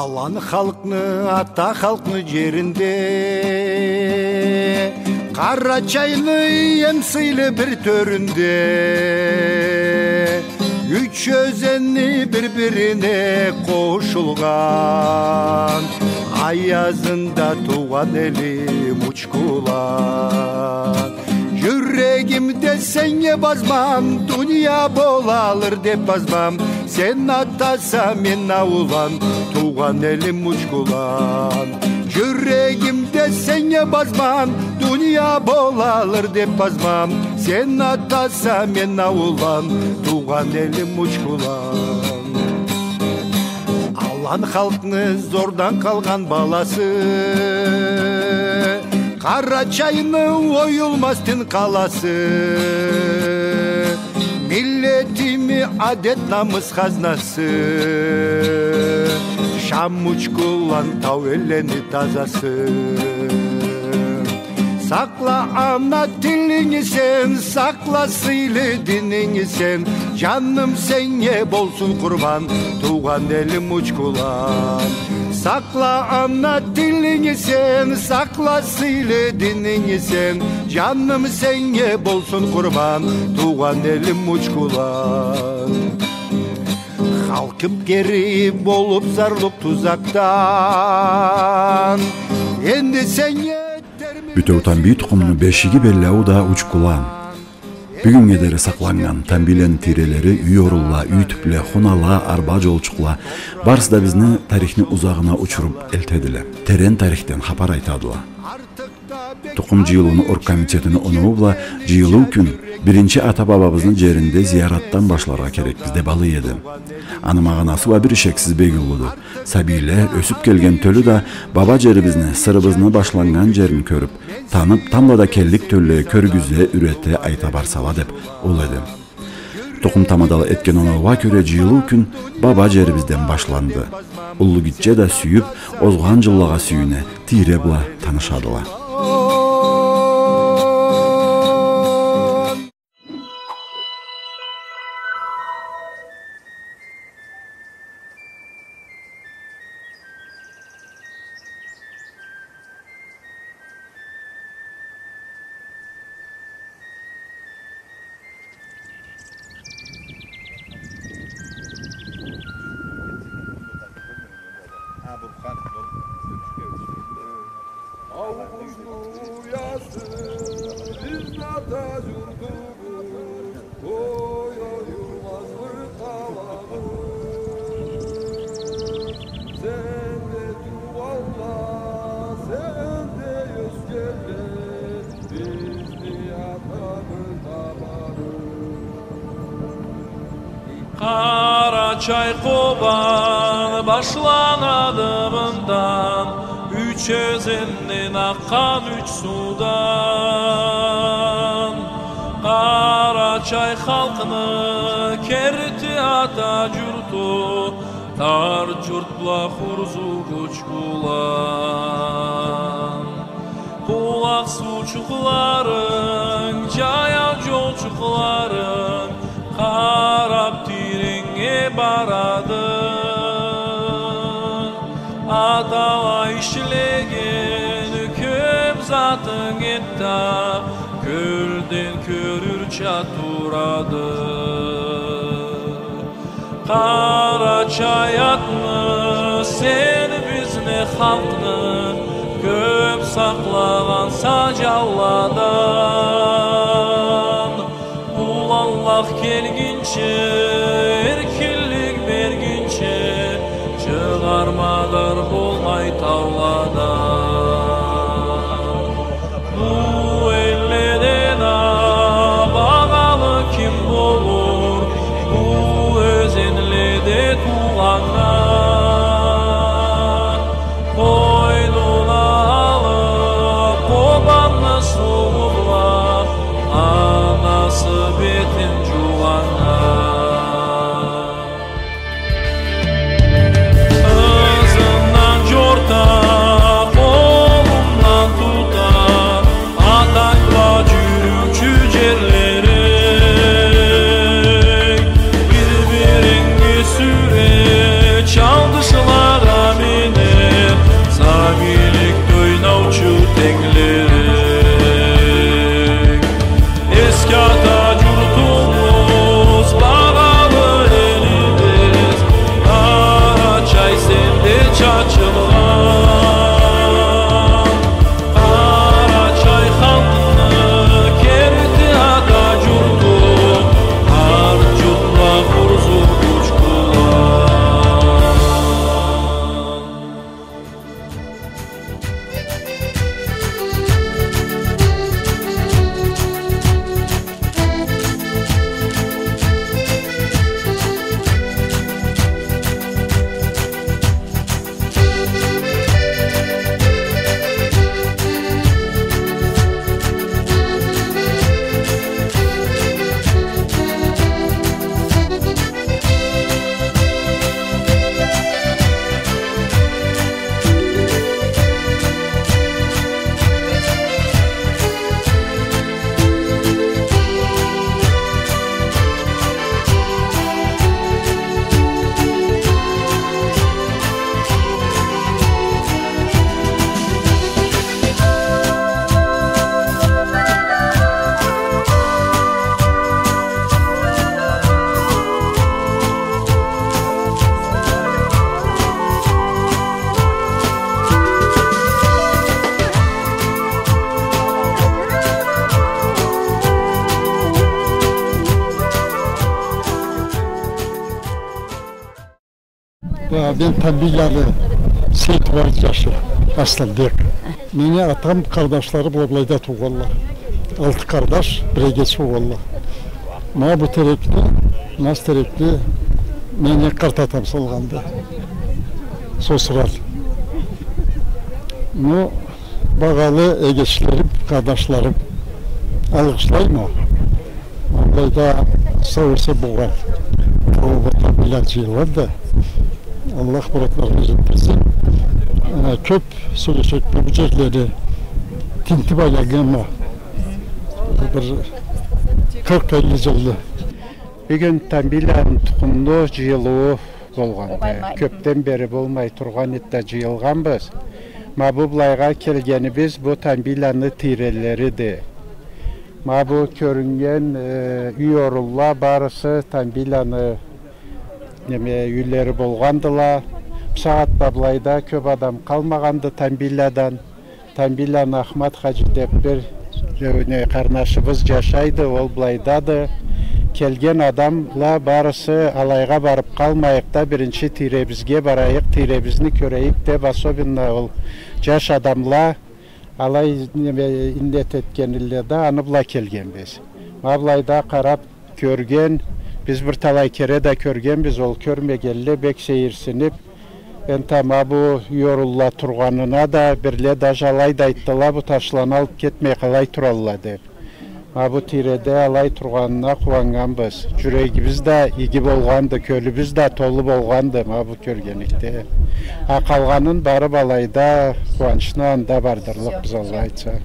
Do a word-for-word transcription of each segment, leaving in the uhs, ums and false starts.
Алан халкъны, ата халкъны джеринде, Къарачайны эм сыйлы бир тёрюнде, юч ёзенни бир-бирине къошулгъан, аязында туугъан элим Учкулан. Джюрегимде сеннге базмам, дуния болалыр деп базмам. Сен атаса, мен аулан, туугъан элим Учкулан. Джюрегимде сеннге базмам, дуния болалыр деп базмам. Сен атаса, мен аулан, туугъан элим Учкулан. Алан халкъны зордан къалгъан баласы, Къарачайны оюлмаз дин къаласы, миллетими адет-намыс хазнасы, Шам Учкулан, тау эллени тазасы. Сакъла ана тилинги сен, сакъла сыйлы дининги сен, джаным сеннге болсун къурбан, туугъан элим Учкулан. Сакъла ана тилинги сен, сакъла сыйлы дининги сен, джаным сеннге болсун къурбан, туугъан элим Учкулан. Халкъым кери болуп зарлыкъ тузакъдан, энди сеннге Бютеу Тамбий тукъумну бешиги беллеу да Учкулан. Бюгюннге дери сакъланнган Тамбийлени тийрелери, юй орунла, юй тюпле, хунала, арба джолчукъла, барысы да бизни тарихни узагъына учуруп элтедиле. Терен тарихден хапар айтадыла. Тукъум джыйылыуну оргкомитетини оноуу бла, джыйылыу кюн биринчи ата-бабабызны джеринде зияратдан башларгъа керекбиз деп алай эди. Аны магъанасы уа бир ишексиз бек уллуду. Сабийле, ёсюп келген тёлю да баба джерибизни, сырыбызны башланнган джерин кёрюп, танып, тамбла да келлик тёлюлеге кёргюзе, юрете, айта барсала деп ол эди. Тукъум тамадалы этген оноугъа кёре, джыйылыу кюн баба джерибизден башланды. Уллу-гитче да сюйюп, озгъан джыллагъа сюйюне, тийре бла танышадыла. Аугъузну уясы, бизни ата джуртубуз, ой, оюлмазлыкъ къалабыз. Сенде туугъанла, сенде ёсгенле, бизни атабыз, бабабыз. Къарачай, Къобан башланады мындан, юч ёзенден акъгъан юч суудан. Къарачай халкъны керти ата джурту, тар джурт бла хурзу Учкулан. Къулакъ суучукъларынг, джаяу джолчукъларынг къарап тийреннге барады. Атала ишлеген кёп затынг энтда кёлден кёрюрча турады. Къарачай атны, сен бизни халкъны кёп сакълагъанса джауладан. Уланлыкъ келгинчи, эркинлик бергинчи, чыгъарма дар болмай тауладан. Бу элледен а багъалы ким болур, бу ёзенледе туугъаннга? Къойнуна алып Къобанны сууу бла анасы бетин джуугъаннга. А, мен Тамбийланы Сейит Валид джашы, Асланбек. Мени атам къардашлары бла былайда туугъанла. Алты къардаш, бир эгеч болгъанла. Ма бу терекни, ма бу терекни мени къарт атам салгъанды. Сосурал. Ну, багъалы эгечлерим, къардашларым, алгъышлайма. Алайда сау-эсен болгъан. Ол бу Тамбийланы джыйылгъанды. Аллах муратларына джетдирсин. Э, кёб сёлешекме бу джерлени тинтиб айланнганма. Бир къыркъ-элли джылны. Бюгюн Тамбийланы тукъумну джыйылыуу болгъанды. Кёбден бери болмай тургъан эди да, джыйылгъанбыз. Ма бу былайгъа келгенибиз бу Тамбийланы тийрелериди. Ма бу кёрюннген, э, юй орунла барысы Тамбийланы, неме, юйлери болгъандыла. Бусагъатда былайда кёб адам къалмагъанды Тамбийладан. Тамбийланы Ахмат хаджи деб бир, э, не, къарнашыбыз джашайды, ол былайдады. Келген адамла барысы алайгъа барыб къалмайыкъ да, биринчи тийребизге барайыкъ, тийребизни кёрейик деб, особенно ол джаш адамла алай, неме, иннет этген эдиле да, аны бла келгенбиз. Ма былайда къараб кёрген, биз бир талай кере да кёргенбиз, ол кёрмегенле бек сейирсиниб, энтда ма бу юй орунла тургъанына да, бирле даже алай да айтдыла, бу ташланы алыб кетмей къалай туралла деб. Ма бу тийреде алай тургъанына къууаннганбыз. Джюрегибиз да иги болгъанды, кёлюбюз да толу болгъанды ма бу кёргенликде. А къалгъанын барыб алайда къууанчны анда бардырлыкъбыз, Аллах айтса.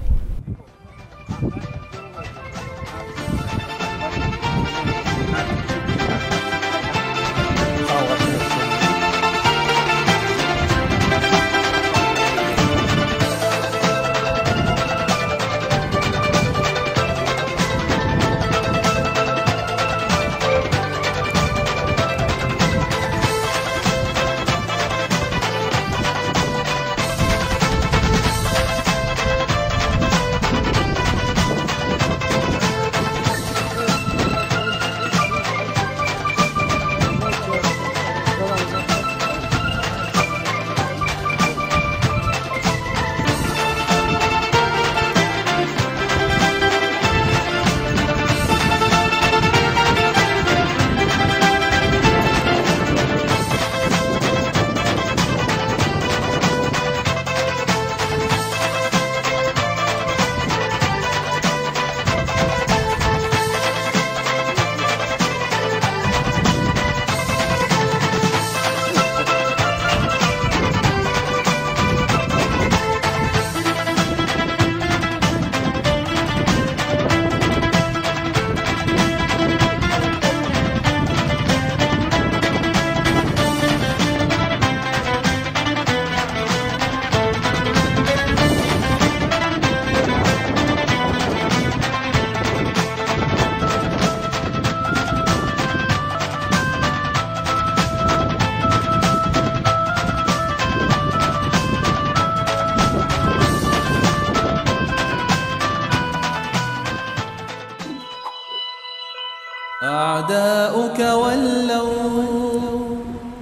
أعداؤك ولوا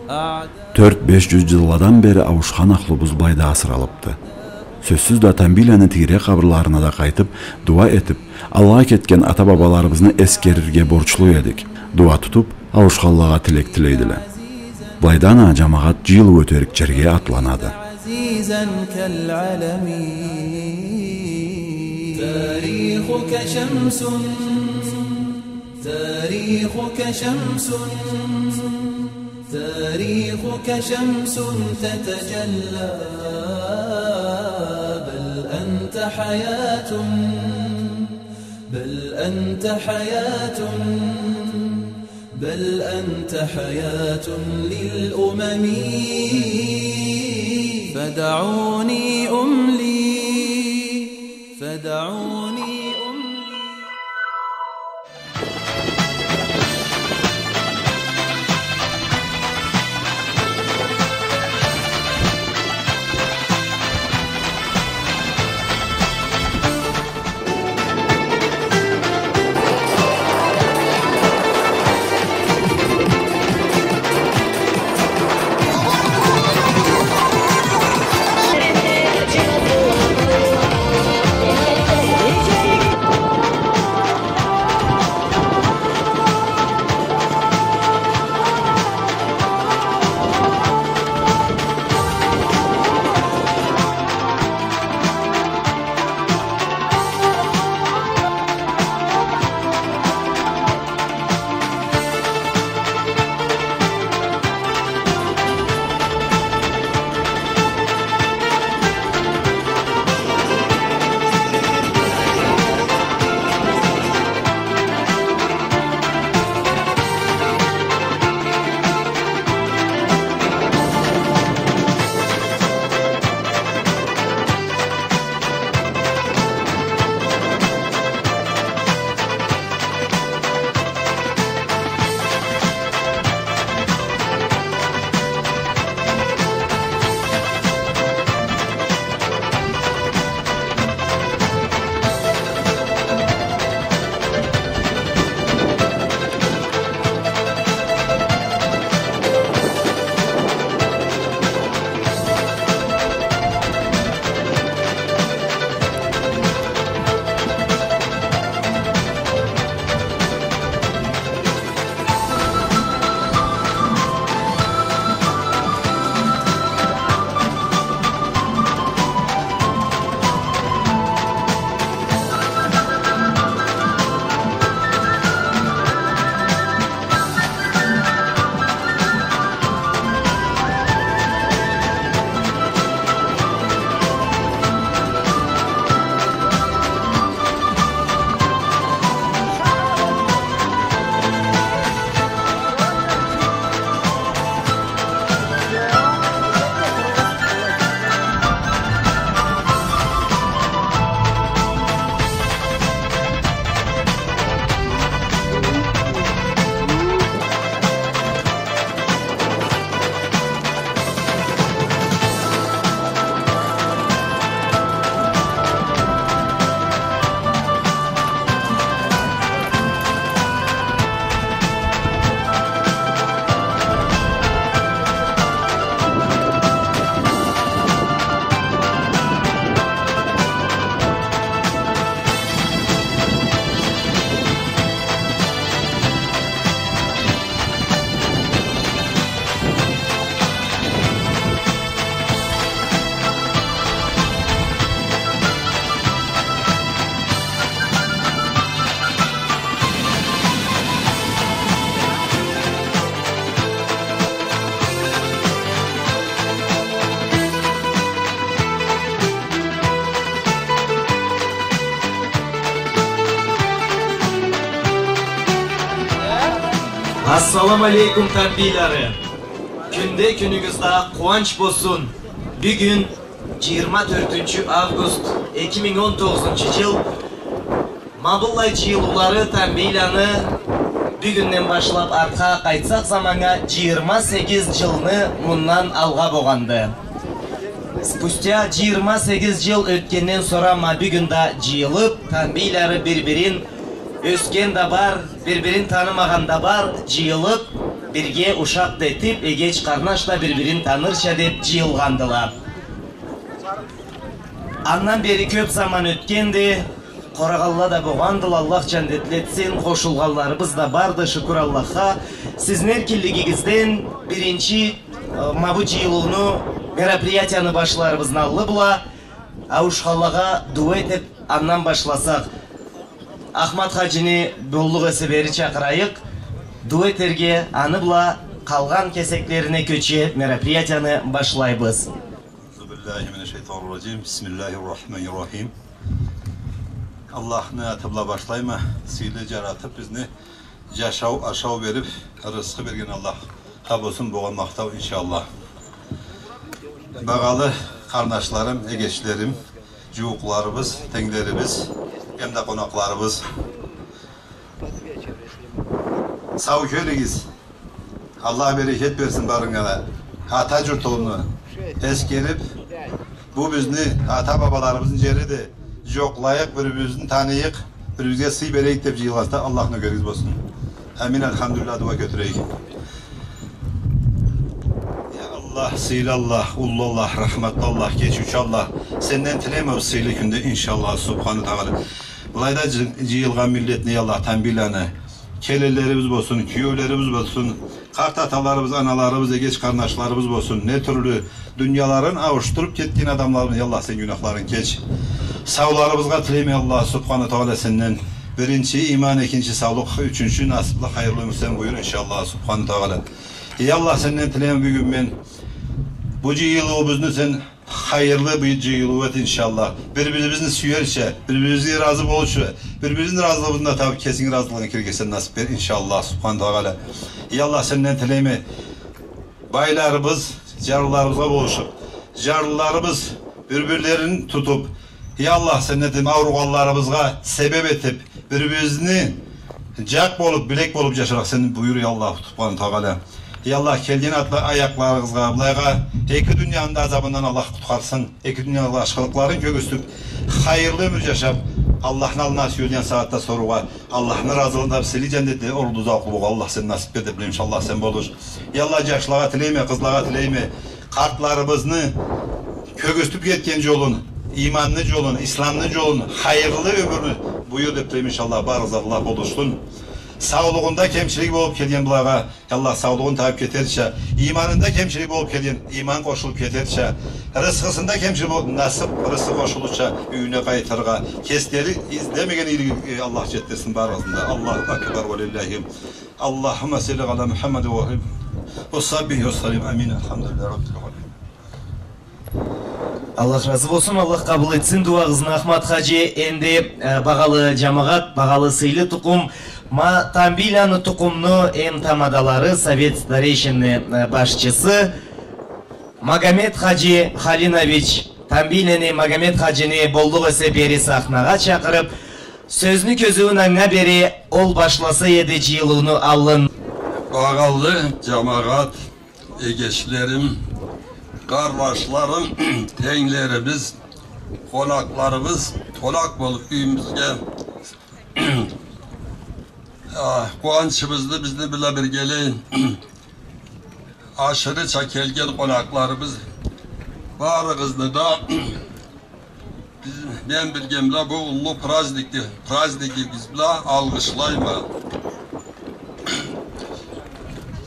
أعداء. Тёрт-беш джюз джылладан бери ауушхан ахлубуз былайда асыралыбды. Сёзсюз да, Тамбийланы тийре къабырларына да къайтыб, дуа этиб, алгъа кетген ата-бабаларыбызны эсгерирге борчлу эдик. Дуа тутуб, ауушханлагъа тилек тилейдиле. Былайдан а джамагъат джыйылыу ётерик джерге атланады. عزيزا كالعلم. تاريخك شمس، تاريخك شمس، تاريخك شمس تتجلى. بل أنت حياة، بل أنت حياة، بل أنت حياة للأمم. فدعوني أملي، فدعوني أملي. Ассаламу алейкум, Тамбийлары! Кюнде кюнюгюз да къууанч болсун. Бюгюн, джыйырма тёртюнчю август, эки минг он тогъузунчу джыл, ма быллай джыйылыулары Тамбийланы, бюгюнден башлаб артха къайтсакъ заманнга, джыйырма сегиз джылны мындан алгъа болгъанды. Спустя джыйырма сегиз джыл ётгенден сора ма бюгюн да джыйылыб, Тамбийлары бир-бирин, ёсген да бар, бир-бирин танымагъан да бар, джыйылыб, бирге ушакъ да этиб, эгеч-къарнаш да бир-бирин танырча деб джыйылгъандыла. Андан бери кёб заман ётгенди, къорагъанла да болгъандыла, Аллах джандетли этсин, къошулгъанларыбыз да барды, шукур Аллахха. Сизни эркинлигигизден биринчи, э, ма бу джыйылыуну, мероприятияны башларыбызны аллы бла ауушханлагъа дуа этиб, андан башласакъ. Ахмат хаджини боллукъ эсе бери чакъырайыкъ. Дуа этерге, аны бла къалгъан кесеклерине кёче мероприятияны башлайбыз. أعوذ بالله من الشيطان الرجيم. بسم الله الرحمن الرحيم. Аллахны аты бла башлайма, сыйлы джаратыб бизни, джашау, ашау бериб, рысхы берген Аллахха болсун болгъан махтау, иншаллах. Багъалы къарнашларым, эгечлерим, джууукъларыбыз, тенглерибиз, эм да къонакъларыбыз. Сау келигиз. Аллах берекет берсин барыгъызгъа да. Ата джуртуну эсгериб, бу бизни ата-бабаларыбызны джериди. Джокълайыкъ, бир-бирибизни таныйыкъ, бир-бирибизге сый берейик деб джыйылгъанбыз да, Аллах нёгеригиз болсун. Амин, альхамдулиллах, дуа кётюрейик. Я Аллах, сыйлы Аллах, уллу Аллах, рахматлы Аллах, кечиучю Аллах, сенден тилейме бу сыйлы кюнде, иншаллах, субхана тагъала. Былайда джы-, джыйылгъан миллетни, я Аллах, Тамбийланы, келинлерибиз болсун, киеулерибиз болсун, къарт аталарыбыз, аналарыбыз, эгеч къарнашларыбыз болсун, не тюрлю дунияларын ауушдуруб кетген адамларыбыз, я Аллах, сен гюнахларын кеч. Сауларыбызгъа тилейме, Аллах субхана тагъала, сенден биринчи иман, экинчи саулукъ, ючюнчю насыблы, хайырлы ёмюр сен буюр, иншаллах субхана тагъала. Я Аллах, сенден тилейме бюгюн мен, бу джыйылыуубузну сен хайырлы бир джыйылыу эт, иншаллах. Бир-бирибизни сюерча, бир-бирибизге разы болурча, бир-бирибизни разылыгъыбызны да табыб, кесинги разылыгъынга кирирге сен насыб бер, иншаллах субхана тагъала. Я Аллах, сенден тилейме, байларыбыз джарлыларыбызгъа болушуб, джарлыларыбыз бир-бирлерин тутуб, я Аллах, сенден тилейме, ауругъанларыбызгъа себеб этиб, бир-бирибизни джакъ болуб, билек болуб джашаргъа сен буюр, я Аллах субхана тагъала. Я Аллах, келген атла-, аякъларыгъызгъа, былайгъа, эки дунияны да азабындан Аллах къутхарсын. Эки дунияны ашхылыкъларын кёргюзтюб, хайырлы ёмюр джашаб, Аллахны аллына сюелген сагъатда соруугъа, Аллахны разылыгъында сыйлы джаннетде орунда узакъ болургъа Аллах сен насыб бер деб тилейме, иншаллах, сен болуш. Я Аллах, джашлагъа тилейме, къызлагъа тилейме, къартларыбызны кёргюзтюб кетген джолун, иманны джолун, исламны джолун, хайырлы ёмюрню буюр деб тилейме, иншаллах, барыгъызгъа Аллах болушсун. Саулугъунда кемчилик болуб келген былагъа, я Аллах, саулугъун табыб кетерча, иманында кемчилик болуб келген, иман къошулуб кетерча, рысхысында кемчилик болуб, насыб, рысхы къошулурча, юйюне къайтыргъа, кеслери излемеген ийликге, э, Аллах джетдирсин барыгъызны да. Аллаху акбар, ва лиллахи. Аллахумма салли аля Мухаммад ва, ва сахбихи ва саллим. Амин. Альхамдулиллахи раббил аламин. Аллах разы болсун, Аллах къабыл этсин дуагъызны, Ахмат хаджи. Энди, э, багъалы джамагъат, багъалы сыйлы тукъум, ма Тамбийланы тукъумну эм тамадалары, совет старейшинни, э, башчысы Магомет хаджи Халинович, Тамбийланы Магомет хаджини боллукъ эсе бери сахнагъа чакъырыб, сёзню кёзюуюн анга бере, ол башласа эди джыйылыуну аллын. Багъалы джамагъат, эгечлерим, къарнашларым, тенглерибиз, къонакъларыбыз, къонакъ болуб юйюбюзге, а, къууанчыбызны бизни бла биргелей ашырырча келген къонакъларыбыз, барыгъызны да биз, мен биргем бла бу уллу праздникни, празднигигиз бла алгъышлайма.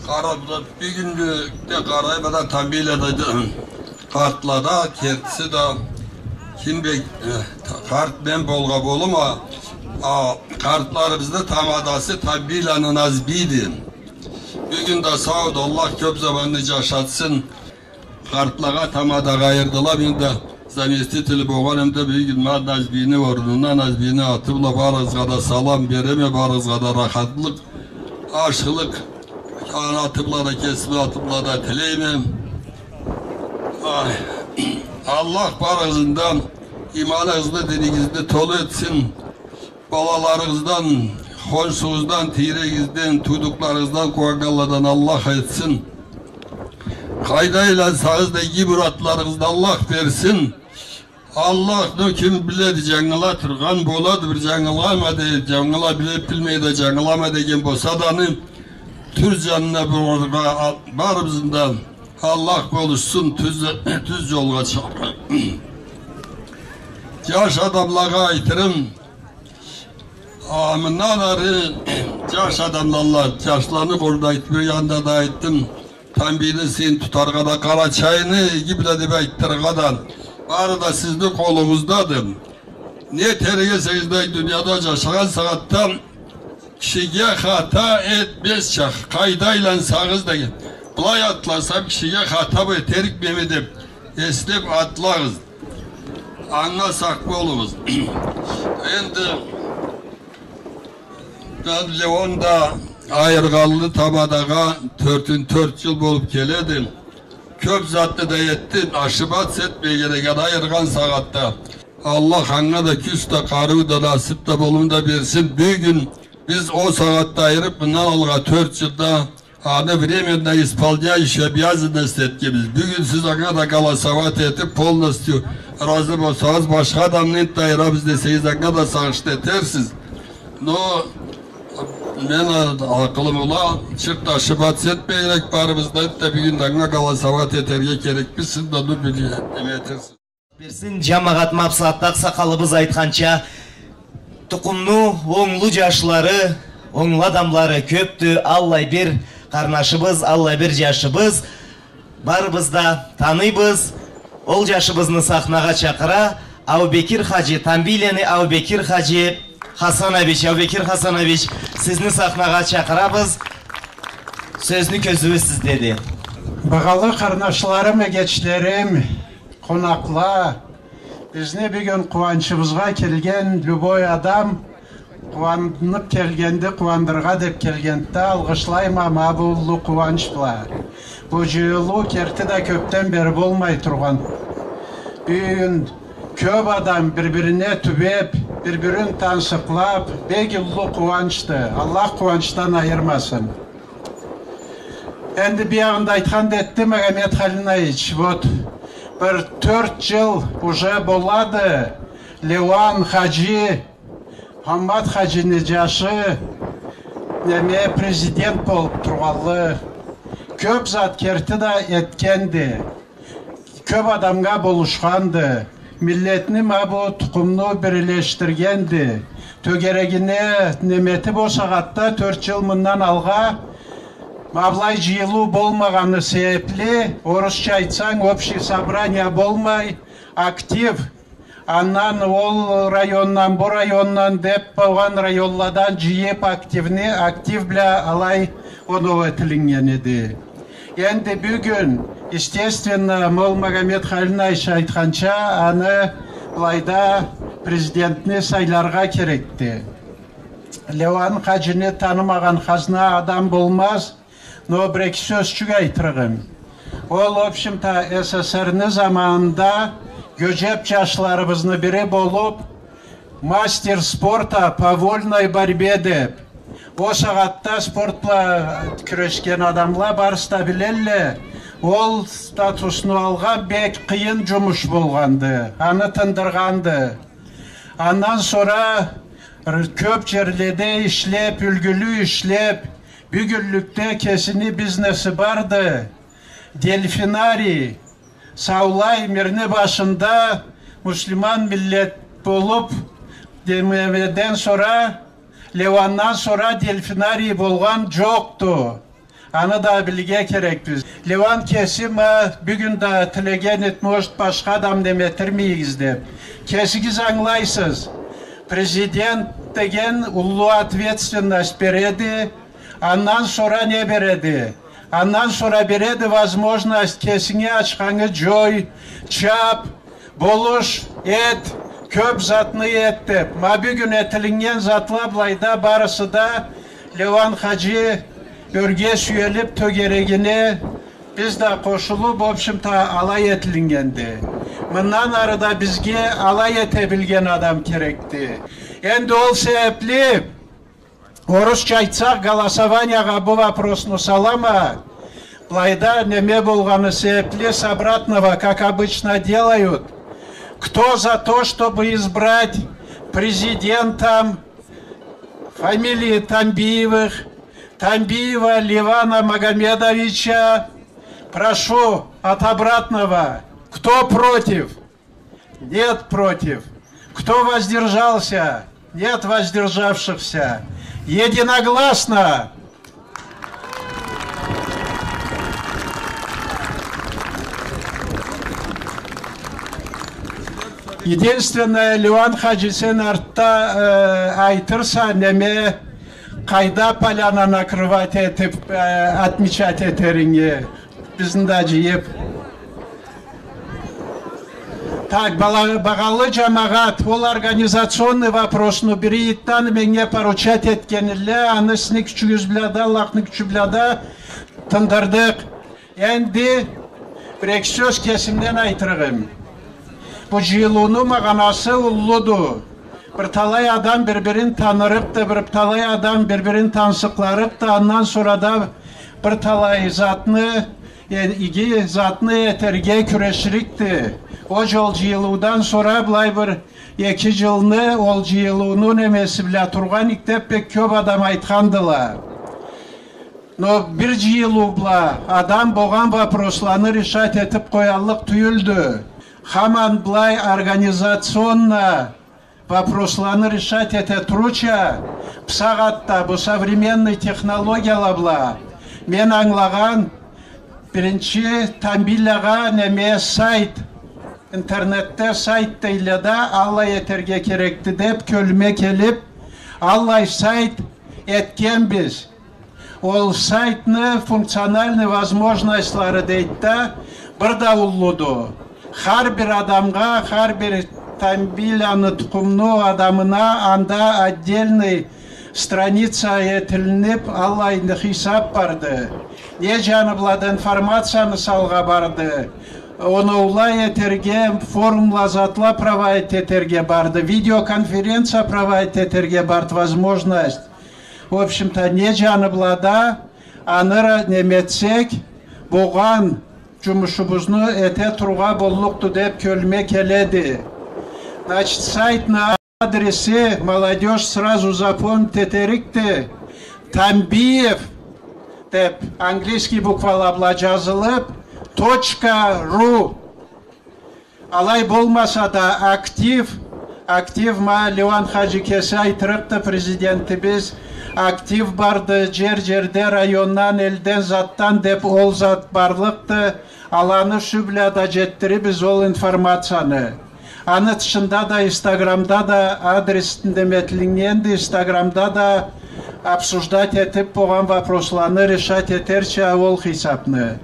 Къарап да, бюгюн да къарайма да, Тамбийлада да, къартлада, кертиси да, ким бек, э, къарт мен болгъа болума, а, къартларыбызны тамадасы Тамбийланы Назбийди. Бюгюн да сауду, Аллах кёп заманны джашатсын. Къартлагъа тамада къайырдыла, мен да заместитель болгъанем да, бюгюн ма Назбийни орнуна, Назбийни аты бла барыгъызгъа да салам береме, барыгъызгъа да рахатлыкъ, ашхылыкъ, Аны аты бла да, кесими атым бла да тилейме. Ай, Аллах барыгъызны да иманыгъызны, динигизни толу этсин. Балаларыгъыздан, хоншугъуздан, тийрегизден, туудукъларыгъыздан къууаннганладан Аллах этсин. Къайда айлансагъыз да, иги муратларыгъызны Аллах берсин. Аллах, ну, ким биледи, джангыла тургъан болады, бир джангылама де, джангыла биле билмей да, джангылама деген болса да, аны тюз джанына бурургъа, а-, барыбызны да Аллах болушсун, тюз, тюз джолгъа чыгъаргъа. Джаш адамлагъа айтырым, а, мындан ары джаш адамлала, джашланы къуру да айтып, бир джанында да айтдым. Тамбийни сыйын тутаргъа да, Къарачайны иги биле деп айтдыргъа да, бары да сизни къолугъуздады. Не этерик эсегиз да, дунияда джашагъан сагъатда кишиге хата этмезча, къайда айлансагъыз да, былай атласам, кишиге хата этерикмеми деп, эслеп атлагъыз. Анга сакъ болугъуз. Энди мен Леон да айыргъанлы тамадагъа тёртюн-, тёрт джыл болуп келеди. Кёп затны да этди, ошибаться этмей керек, аны айыргъан сагъатда. Аллах анга да кюч да, къарыу да, насып да, болум да берсин. Бюгюн биз ол сагъатда айырып, мындан алгъа тёрт джылда аны временно исполняющий обязанности этгенбиз. Бюгюн сиз анга да голосовать этип, полностью ыразы болсагъыз, башха адамны энтда айырабыз десегиз, анга да сагъыш этерсиз. Но мен а-, акъылым ула, чырт ошибаться этмей керек, барыбыз да энтда бюгюн да анга голосовать этерге керекбиз, сиз да, ну, биле, неме этерсиз. Берсин, джамагъат, ма бусагъатда акъсакъалыбыз айтханча, тукъумну онглу джашлары, онглу адамлары кёпдю, аллай бир къарнашыбыз, аллай бир джашыбыз, барыбыз да таныйбыз. Ол джашыбызны сахнагъа чакъыра Аубекир хаджи, Тамбийлени Аубекир хаджи Хасанович. Аубекир Хасанович, сизни сахнагъа чакъырабыз. Сёзню кёзюуюз сиздеди. Багъалы къарнашларым, эгечлерим, къонакъла, бизни бюгюн къууанчыбызгъа келген любой адам къууанып келгенди, къууандырыргъа деп келгенди да, алгъышлайма ма бу уллу къууанч бла. Бу джыйылыу керти да кёпден бери болмай тургъан. Бюгюн кёп адам бир-бирине тюбеп, бир-бирин тансыкълап, бек уллу къууанчды. Аллах къууанчдан айырмасын. Энди биягъында айтхан да этди Магомед Халинаич, вот, бир тёрт джыл уже болады, Леуан хаджи, Хаммат хаджини джашы, неме, президент болуп тургъанлы. Кёп зат керти да этгенди. Кёп адамгъа болушханды. Миллетни, ма бу тукъумну бирлешдиргенди. Тёгерегине неме этип, ол сагъатда, тёрт джыл мындан алгъа, ма былай джыйылыу болмагъаны себепли, орусча айтсанг, общий собрание болмай, актив, андан ол райондан, бу райондан деп, болгъан районладан джыйып, активни, актив бла алай оноу этилиннген эди. Энди бюгюн, естественно, ол Магомед Халинаич айтханча, аны былайда президентни сайларгъа керекди. Леуан хаджини танымагъан хазна адам болмаз, но бир-эки сёзчюк айтырыгъым. Ол, в общем-то, СССР-ни заманында гёджеп джашларыбызны бири болуп, мастер спорта по вольной борьбе деп, ол сагъатда спорт бла кюрешген адамла барысы да билелле, ол статусну алгъан бек къыйын джумуш болгъанды, аны тындыргъанды. Андан сора кёп джерледе ишлеп, юлгюлю ишлеп, бюгюнлюкде кесини бизнеси барды. Дельфинарий, саулай мирни башында муслиман миллет болуп, немеден сора, Леуандан сора дельфинарий болгъан джокъду. Аны да билирге керекбиз. Леуан кеси ма бюгюн да тилеген эди, может, башха адам неме этирмейик деп. Кесигиз ангылайсыз. Президент деген уллу ответственность береди. Андан сора не береди? Андан сора береди возможность кесинги ачхангы джой, чап, болуш, эт, кёп затны эт деп. Ма бюгюн этилиннген затла былайда барысы да Леуан хаджи Ёрге сюелиб тёгерегине биз да къошулуб, в общем-то, алай этилиннгенди. Мындан ары да бизге алай эте билген адам керекди. Энди ол себебли, орусча айтсакъ, голосованиягъа бу вопросну салама, былайда неме болгъаны себебли, с обратного, как обычно делают, кто за то, чтобы избрать президентом фамилии Тамбиевых, Тамбиева Левана Магомедовича, прошу от обратного. Кто против? Нет против. Кто воздержался? Нет воздержавшихся. Единогласно. Единственное, Леуан хаджи, сен артда, э, айтырса, неме, къайда поляна накрывать этиб, э, отмечать этеринги, бизни да джыйыб. Так, бала-, багъалы джамагъат, ол организационный вопросну бир итдан меннге поручать этгениле, аны сизни кючюгюз бла да, Аллахны кючю бла да тындырдыкъ. Энди бир-эки сёз кесимден айтырыгъым. Бу джыйылыуну магъанасы уллуду. Бир талай адам бир-бирин танырыкъды, бир талай адам бир-бирин тансыкъларыкъды, андан сора да бир талай затны, э, иги затны этерге кюреширикди. Ол джол джыйылыудан сора былай бир эки джылны ол джыйылыуну немеси бла тургъан эдик деб бек кёб адам айтхандыла. Но бир джыйылыу бла адам болгъан вопросланы решать этиб къояллыкъ тюйюлдю. Хаман былай организационно вопросланы решать эте турурча, бусагъатда бу современный технологияла бла, мен ангылагъан, биринчи Тамбийлагъа неме сайт, интернетде сайт дейле да, аллай этерге керекди деб кёлюме келиб, аллай сайт этгенбиз. Ол сайтны функциональный возможностьлары дейди да, бир да уллуду. Хар бир адамгъа, хар бир Тамбийланы тукъумну адамына анда отдельный страница этилиниб, аллай хисаб барды. Не джаны бла да информацияны салгъа барды. Оноула этерге, форумла, затла проводить этерге барды. Видеоконференция проводить этерге барды возможность. В общем-то, не джаны бла да аны неметсек, болгъан джумушубузну эте турургъа боллукъду деб кёлюме келеди. Значит, сайтны адреси, молодёжь, сразу запомнить этерикди. Тамбиев деб английский буквала бла джазылыб, точка ру. Алай болмаса да, актив, актив, ма Леуан хаджи кеси айтырыкъды, президентибиз, актив барды, джер-джерде, райондан, элден, затдан деб, ол зат барлыкъды. Аланы сюй бла да джетдирирбиз ол информацияны. Аны тышында да, Инстаграмда да адрес неметилиннгенди, Инстаграмда да обсуждать этиб, болгъан вопросланы решать этерча ол хисабны.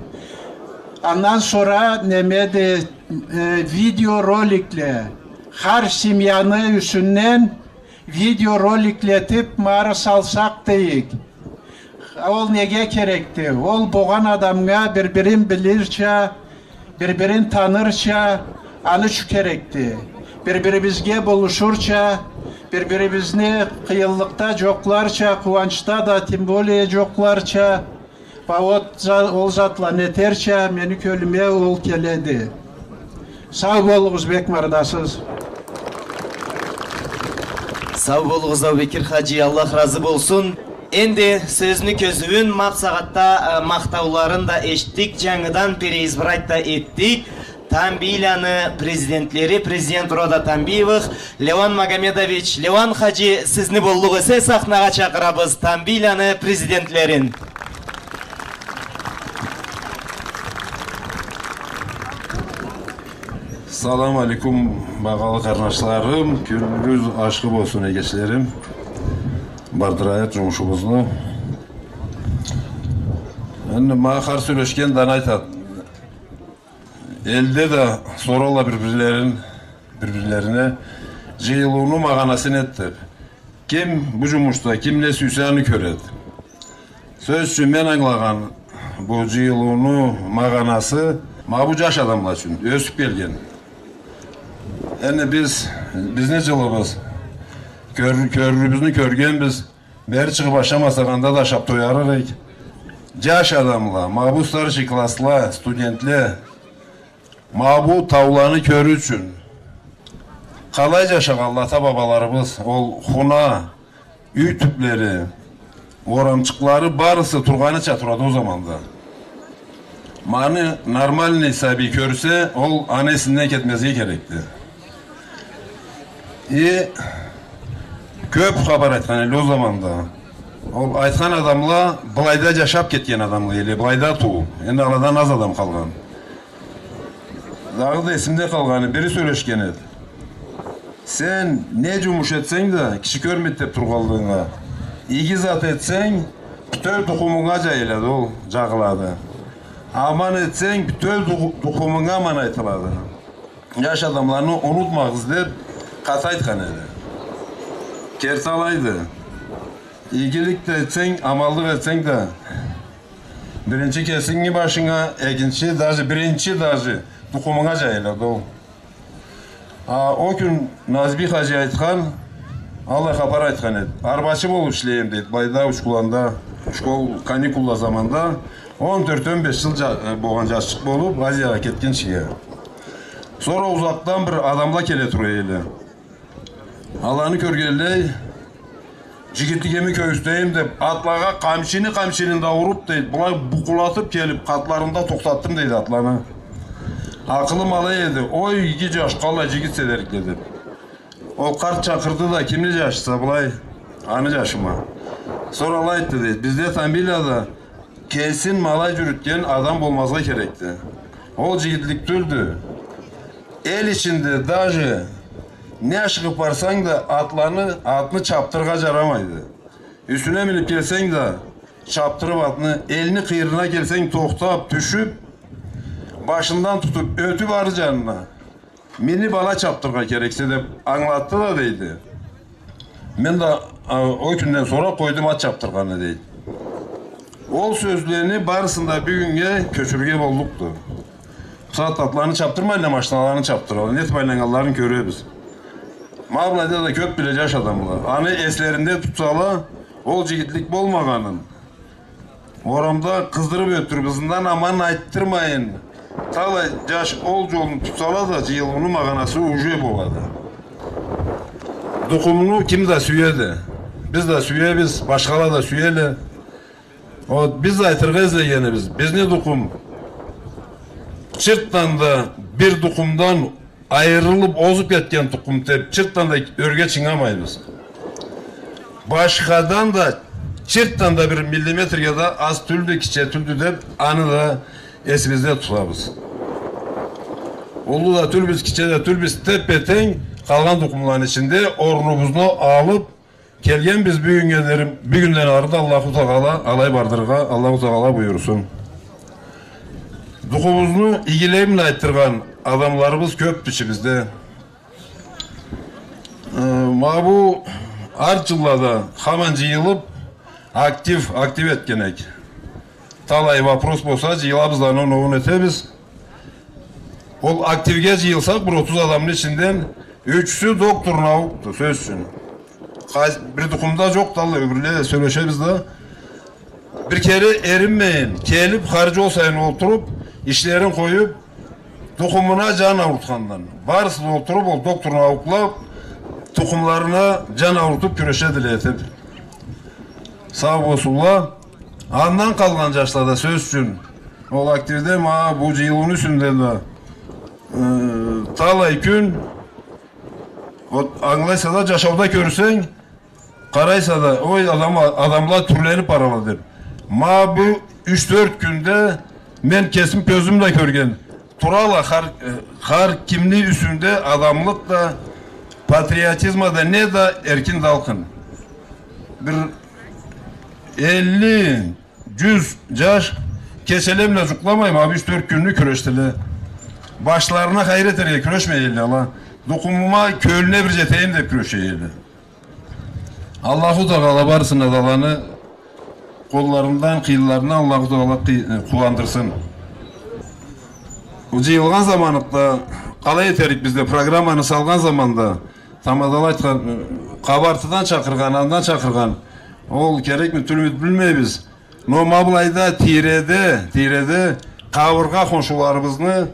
Андан сора немеди, э, видеороликле. Хар семьяны юсюнден видеороликле этиб, ма ары салсакъ дейик. Ол неге керекди? Ол болгъан адамгъа бир-бирин билирча, бир-бирин танырча, аны ючюн керекди. Бир-бирибизге болушурча, бир-бирибизни къыйынлыкъда джокъларча, къууанчда да тем более джокъларча, ва ол за-, ол затланы этерча, мени кёлюме ол келеди. Сау болугъуз, бек мардасыз. Сау болугъуз, Заубекир хаджи, Аллах разы болсун. Энди сёзню кёзюуюн, ма бусагъатда, э, махтауларын да эшитдик, джангыдан переизбрать да этдик. Тамбийланы президентлери, президент рода Тамбиевых, Леуан Магомедович, Леуан хаджи, сизни боллукъ эсе сахнагъа чакъырабыз, Тамбийланы президентлерин. Салам алейкум, багъалы къарнашларым, кюнюгюз ашхы болсун, эгечлерим. Бардырайыкъ джумушубузну. Энди ма хар сёлешген да аны айтады. Элде да соралла бир-бирлерин, бир-бирлерине, джыйылыуну магъанасы неди деб. Ким бу джумушда, ким не сюйсе, аны кёреди. Сёз ючюн, мен ангылагъан бу джыйылыуну магъанасы ма бу джаш адамла ючюн, ёсюп келген. Энди биз, бизни джылыбыз, кёр-, кёрюрюбюзню кёргенбиз, бери чыгъып ашамасакъ, анда да ашап тоярыкъ эдик. Джаш адамла, ма бу старший классла, студентле, ма бу тауланы кёрюр ючюн. Къалай джашагъанла ата-бабаларыбыз, ол хуна, юй тюплери, орамчыкълары барысы тургъаныча турады ол заманда. Ма аны нормальный сабий кёрсе, ол аны эсинден кетмезге керекди. И кёп хапар айтхан эдиле ол заманда. Ол айтхан адамла былайда джашап кетген адамла эдиле, былайда тууп. Энди аладан аз адам къалгъан. Дагъыда эсимде къалгъаны, бири сёлешген эди. Сен не джумуш этсенг да, киши кёрмейди деп тургъанлыгъынга, иги зат этсенг, бютеу тукъумунга джайылады ол, джагъылады. Аман этсенг, бютеу тукъу-, тукъумунга аман айтылады. Джаш адамланы унутмагъыз деп къаты айтхан эди. Керти алайды. Игилик да этсенг, аманлыкъ этсенг да, биринчи кесинги башынга, экинчи, даже биринчи, даже тукъумунга джайылады ол. А ол кюн Назби хаджи айтхан, аллай хапар айтхан эди. Арбачы болуп ишлейме, дейди, былайда, Учкуланда, школ каникулла заманда, он тёрт, он беш джыл джа-, э, болгъан джашчыкъ болуп, Азиягъа кетгинчиге. Сора узакъдан бир адамла келе тура эдиле. Аланы кёргенлей, джигитлигими кёргюзтейим деп, атлагъа къамчини, къамчини да уруп, дейди, былай букъулатып келип, къатларында тохтатдым, дейди, атланы. Акъылым алай эди, ой, иги джаш, къаллай джигитсе дерик эдим. Ол къарт чакъырды да, кимни джашыса, былай, аны джашыма. Сора алай айтды, дейди, бизде фамилияда кесин ма алай джюрютген адам болмазгъа керекди. Ол джигитлик тюлдю. Эл ичинде даже не ашыгъып барсанг да, атланы, атны чапдырыргъа джарамайды. Юсюне минип келсенг да, чапдырып атны, элни къыйырына келсенг, тохтап, тюшюп, башындан тутуп, ётюп ары джанына. Минип ала чапдырыргъа керексе деп ангылатды да, дейди. Мен да, а, ол кюнден сора къойдум ат чапдыргъанны, дейди. Ол сёзлени барысын да бюгюннге кёчюрюрге боллукъду. Бусагъатда атланы чапдырмайла, машиналаны чапдыралла. Нетип айланнганларын кёребиз. Ма былайда да кёп биле джаш адамла. Аны эслеринде тутсала, ол джигитлик болмагъанын, орамда къыздырып ётюрюп, ызындан аман айтдырмайын, талай джаш ол джолну тутсала да, джыйылыуну магъанасы уже болады. Тукъумну ким да сюеди. Биз да сюебиз, башхала да сюеле. Вот, биз айтыргъа излегенибиз, бизни тукъум чыртдан да бир тукъумдан айырылып, озуп кетген тукъум деп, чыртдан да ёрге чыгъамайбыз. Башхадан да чыртдан да бир миллиметрге да аз тюлдю, киче тюлдю деп, аны да эсибизде тутабыз. Уллу да тюлбюз, киче да тюлбюз, теппе-тенг къалгъан тукъумланы ичинде орнубузну алып, келгенбиз бюгюннге дери, бюгюнден ары да Аллаху Тагъала алай бардырыргъа, Аллаху Тагъала буюрсун. Тукъумубузну игилигин айтдыргъан адамларыбыз кёпдю ичибизде. Э, ма бу арт джыллада хаман джыйылып, актив, актив этген эдик. Талай вопрос болса, джыйылабыз да, аны оноуун этебиз. Ол активге джыйылсакъ, бир отуз адамны ичинден ючюсю доктор наукду, сёз ючюн. Къа-, бир тукъумда джокъду, алай ёгюрле сёлешебиз да. Бир кере эринмейин, келип, хар джол сайын олтуруп, ишлерин къоюп, тукъумуна джан аурутхандан. Барысы да олтуруп, ол доктор наукла тукъумларына джан аурутуп кюрешедиле этип. Сау болсунла. Андан къалгъан джашла да, сёз ючюн, ол активде ма бу джыйылыуну юсюнден да, э, талай кюн, вот, ангылайса да, джашауда кёрсенг, къарайса да, ой, адам, адамла тюрленип баралла деп. Ма бу юч-тёрт кюнде мен кесим кёзюм бла кёрген. Турала хар, э, хар кимни юсюнде адамлыкъ да, патриотизма да, не да эркин-далкъын. Бир элли, джюз джаш кечеле бла джукъламай, ма бу юч-тёрт кюнню кюрешдиле. Башларына хайыр этерге кюрешмей эдиле ала. Тукъумума, кёлюне бир джетейим деп кюреше эдиле. Аллаху Тагъала барысына да аланы Къолларындан, къыйынларындан Аллаху Тагъала къый-, э, къууандырсын. Ол джыйылгъан заманыкъда, къалай этерикбиз деб программаны салгъан заманда, тамадала айтхан, э, Къабартыдан чакъыргъан, андан чакъыргъан. Ол керекми, тюлмю, билмейбиз. Но ма былайда тийреде, тийреде къабыргъа хоншуларыбызны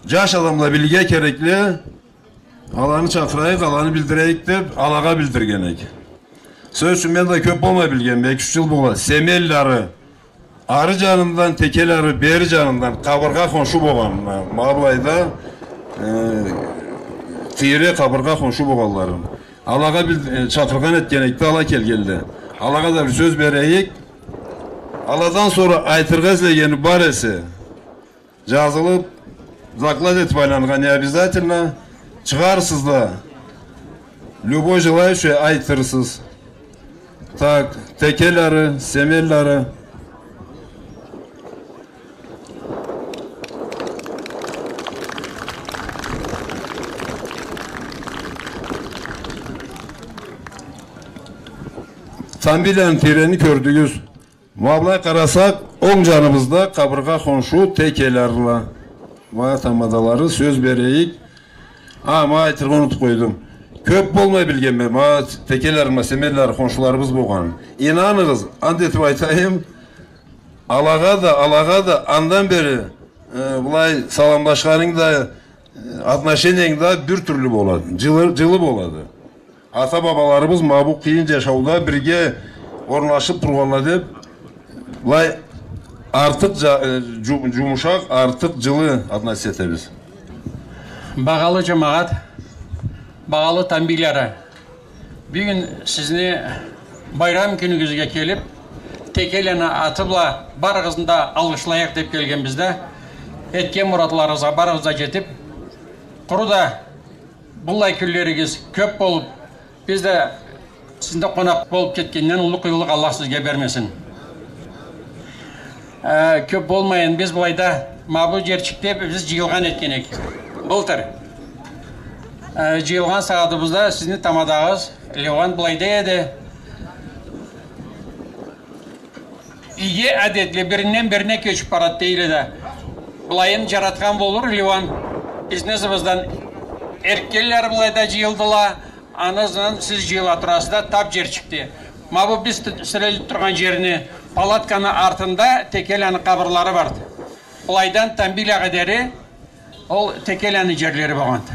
джаш адамла билирге керекли, аланы чакъырайыкъ, аланы билдирейик деб, алагъа билдирген эдик. Сёз ючюн, мен да кёб болмай билгенме, эки-юч джыл бола. Семенлары ары джанындан, Текелары бери джанындан къабыргъа хоншу болгъанын, ма былайда, э, тийре къабыргъа хоншу болгъанларын. Алагъа бил-, э, чакъыргъан этген эдик да, ала келгенле. Алагъа да бир сёз берейик. Аладан сора айтыргъа излегени бар эсе, джазылыб, заклад этиб айланыргъа не обязательно, чыгъарсыз да, любой желающий айтырсыз. Так, Текелары, Семенлары. Тамбийланы тийрени кёрдюгюз. Ма былай къарасакъ, онг джаныбызда къабыргъа хоншу Текеларыла. Ма тамадалары, сёз берейик. А, ма айтыргъа унутуб къойдум. Кёб болмай билгенме, ма Текелары, ма Семенлары хоншуларыбыз болгъанын. Ийнаныгъыз, ант этиб айтайым, алагъа да, алагъа да, андан бери, э, былай саламлашханынг да, э, отношениянг да бир тюрлю болады, джылы, джылы болады. Ата-бабаларыбыз ма бу къыйын джашауда бирге орунлашыб тургъанла деб, былай артыкъ джа-, э, джу-, джумушакъ, артыкъ джылы относиться этебиз. Багъалы джамагъат, багъалы Тамбийлары, бюгюн сизни байрам кюнюгюзге келиб, Текеланы аты бла барыгъызны да алгъышлайыкъ деб келгенбиз да, этген муратларыгъызгъа барыгъыз да джетиб, къуру да быллай кюнлеригиз кёб болуб, биз да сизде къонакъ болуб кетгенден уллу къыйынлыкъ Аллах сизге бермесин. Э, кёб болмайын, биз былайда, ма бу джерчикде биз джыйылгъан этген эдик былтыр. Э, джыйылгъан сагъатыбызда сизни тамадагъыз Леван былайда эди. Иги адетле биринден бирине кёчюб барады, дейле да. Былайын джаратхан болур Леван. Бизни ызыбыздан эртгенле былайда джыйылдыла, аны ызындан сиз джыйыла турасыз да, таб джерчикде. Ма бу биз т-, сирелиб тургъан джерни, палатканы артында Текеланы къабырлары барды. Былайдан Тамбийлагъа дери ол Текеланы джерлери болгъанды.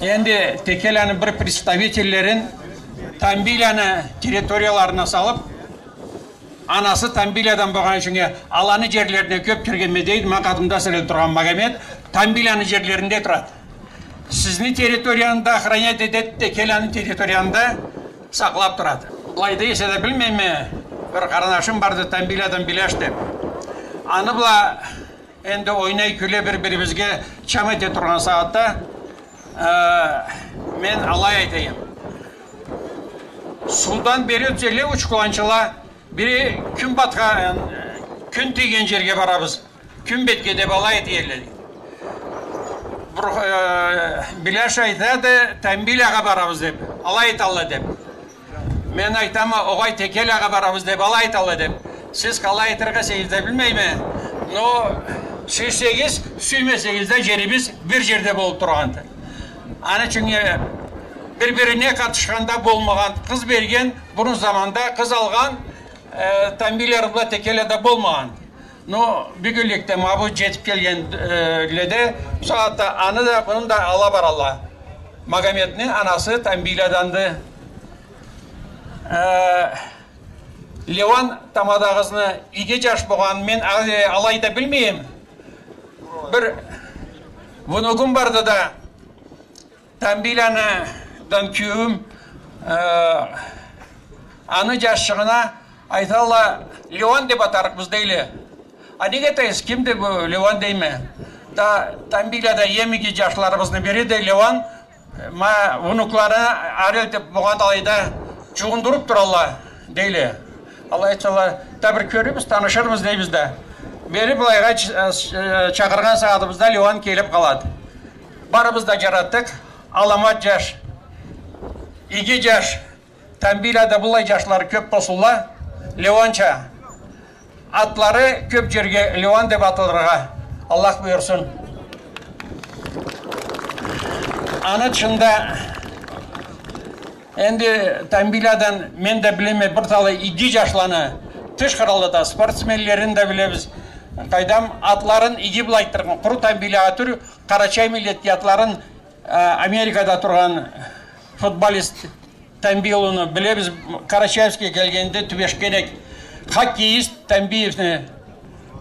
Энди Текеланы бир представительлерин Тамбийланы территорияларына салыб, анасы Тамбийладан болгъаны ючюн аланы джерлерине кёб киргенме дейди, ма къатымда сирелиб тургъан Магомед Тамбийланы джерлеринде турады. Сизни территорияны да охранять этеди, Текеланы территорияны да сакълаб турады. Былайда эсе да билмейме, бир къарнашым барды, Тамбийладан Биляш деб. Аны бла энди ойнай-кюле бир-бирибизге чам эте тургъан сагъатда, э, мен алай айтайым. Суудан бери ётселе уч къууанчыла, бири кюн батха-, э, кюн тийген джерге барабыз. Кюн бетге деб алай этелле. Бир, э, Биляш айтады, Тамбийлагъа барабыз деб, алай айталла деб. Мен айтама, огъай, Текеллагъа барабыз деб, алай айталла деб. Сиз къалай айтыргъа эсегиз да билмейме, но сюйсегиз, сюймесегиз да джерибиз бир джерде болуб тургъанды. Аны ючюн бир-бирине къатышхан да болмагъан, къыз берген, бурун заманда къыз алгъан, э, Тамбийлары бла Текеллада болмагъан. Но бюгюнлюкде ма бу джетиб келген, э, леде, бу сагъатда аны да, муну да ала баралла. Магомедни анасы Тамбийладанды. Э, Леван тамадагъызны иги джаш болгъанын мен ал-, алайда билмейме. Бир внугум барды да, Тамбийланы, дан кюйюм, э, аны джашчыгъына айталла, Леван деб атарыкъбыз дейле. А неге айтасыз, кимди бу Леван дейме. Да Тамбийлада эм иги джашларыбызны бириди Леван, ма внуклары ары элтиб, бугъа да алайда джугъундуруб туралла дейле. Алай айтсала, да бир кёрюрбюз, танышырбыз дейбиз да. Бери былайгъа ч-, э, с-, э, чакъыргъан сагъатыбызда Леван келиб къалады. Барыбыз да джаратдыкъ. Аламат джаш, иги джаш. Тамбийлада быллай джашлары кёб болсунла. Леуанча. Атлары кёп жерге Леуан деп аталыргъа Аллах буюрсун. Аны тышында энди Тамбийладан мен да билеме бир талай иги жашланы, тыш къралда да спортсменлерин да билебиз. Къайдам, атларын иги былайтдыргъан, къуру Тамбийлагъа тюл, къарачай миллетге атларын, э, Америкада тургъан футболист Тамбий улуну билебиз, Карачаевскеге келгенде тюбешген эк. Хоккеист Тамбиевни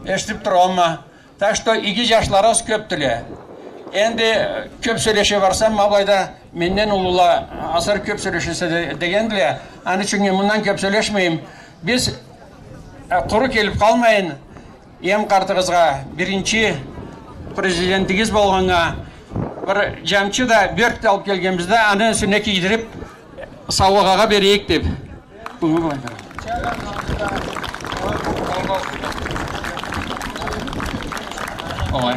эшитип тургъанма. Так что иги жашларыбыз кёпдюле. Энди кёп сёлеше барсам, ма былайда менден уллула азыр кёп сёлешесе де-, дегендиле. Аны ючюн мен мындан кёп сёлешмейим. Биз, э, къуру келип къалмайын, эм къартыгъызгъа, биринчи президентигиз болгъаннга, бир жамчы да, бёрк да алып келгенбиз да, аны юсюне кийдирип, саугъагъа берейик деп. Буну былай. Олай.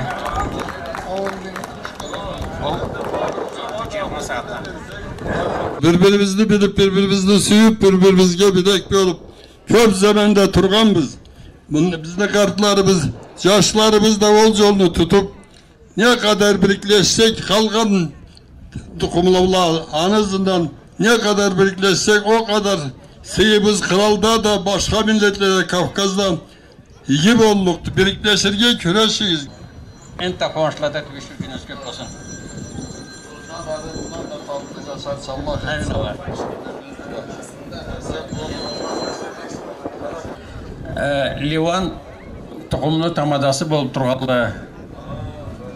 Бир-бирибизни билип, бир-бирибизни сюйюп, бир-бирибизге билек болуп, кёп заманда тургъанбыз. Муну бизни къартларыбыз, жашларыбыз да ол жолну тутуп, не къадар бириклешсек, къалгъан тукъумла бла, аны ызындан не къадар бириклешсек, о къадар сыйыбыз къралда да, башха миллетледе, Кавказда иги боллукъду. Бириклеширге кюрешигиз. Энтда къууанчлада тюбеширигиз кёп болсун. Амин, Аллах. Э, Леуан тукъумну тамадасы болуп тургъанлы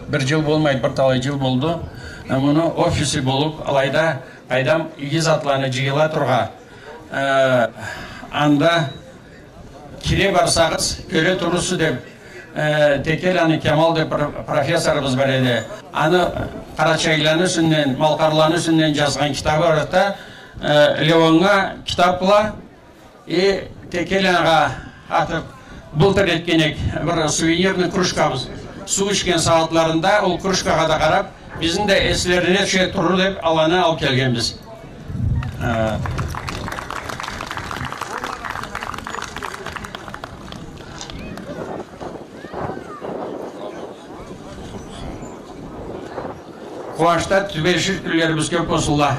бир жыл болмай, бир талай жыл болду. Э, муну офиси болуп, алайда, къайдам, иги затланы жыйыла тургъа. Э, анда кире барсагъыз, кёре турурсуз деп, э, Текеланы Кемал деп бир профессорубуз бар эди. Аны къарачайлыланы юсюнден, малкъарланы юсюнден жазгъан китабы бар да, э, Леуаннга китап бла, э, Текелагъа атып, былтыр этген эк бир сувенирный кружкабыз. Суу ичген сагъатларында ол кружкагъа да къарап, бизни да эслерине тюше туруру деп, аланы алып келгенбиз. Э, къууанчда тюбешир кюнлерибиз кёп болсунла.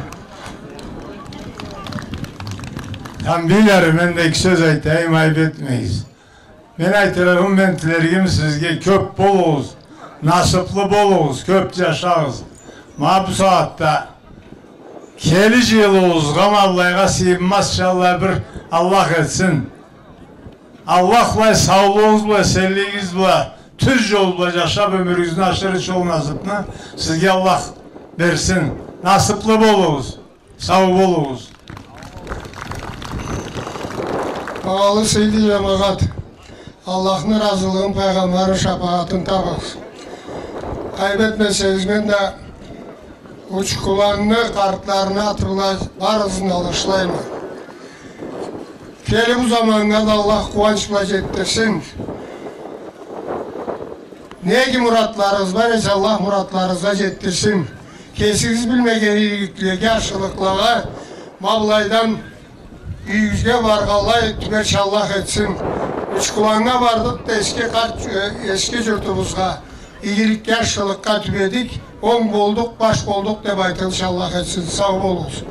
Тамбийлары, мен да эки сёз айтайым, айып этмегиз. Мен айтырыгъым, мен тилеригим сизге: кёп болугъуз, насыплы болугъуз, кёп жашагъыз. Ма бу сагъатда келир жылыгъызгъа, ма былайгъа сыйынмазча бир Аллах этсин. Аллах былай саулугъугъуз бла, эсенлигигиз бла, тюз жол бла жашап, ёмюрюгюзню ашырыр ючюн ол насыпны сизге Аллах берсин. Насыплы болугъуз. Сау болугъуз. Багъалы сыйлы жамагъат, Аллахны ыразылыгъын, пайгъамбарны шапагъатын табыгъыз. Айып этмесегиз, мен да Учкуланны къартларыны аты бла барыгъызны алгъышлайма. Келир бу заманнга да Аллах къууанч бла жетдирсин. Не иги муратларыгъыз бар эсе, Аллах муратларыгъызгъа жетдирсин. Кесигиз билмеген игиликлеге, ашхылыкълагъа, ма былайдан юйюгюзге баргъанлай тюберча Аллах этсин. Учкуланнга бардыкъ да, эски къарт, э, эски журтубузгъа, игиликге, ашхылыкъгъа тюбедик. Онг болдукъ, баш болдукъ деп айтылырча Аллах этсин. Сау болугъуз.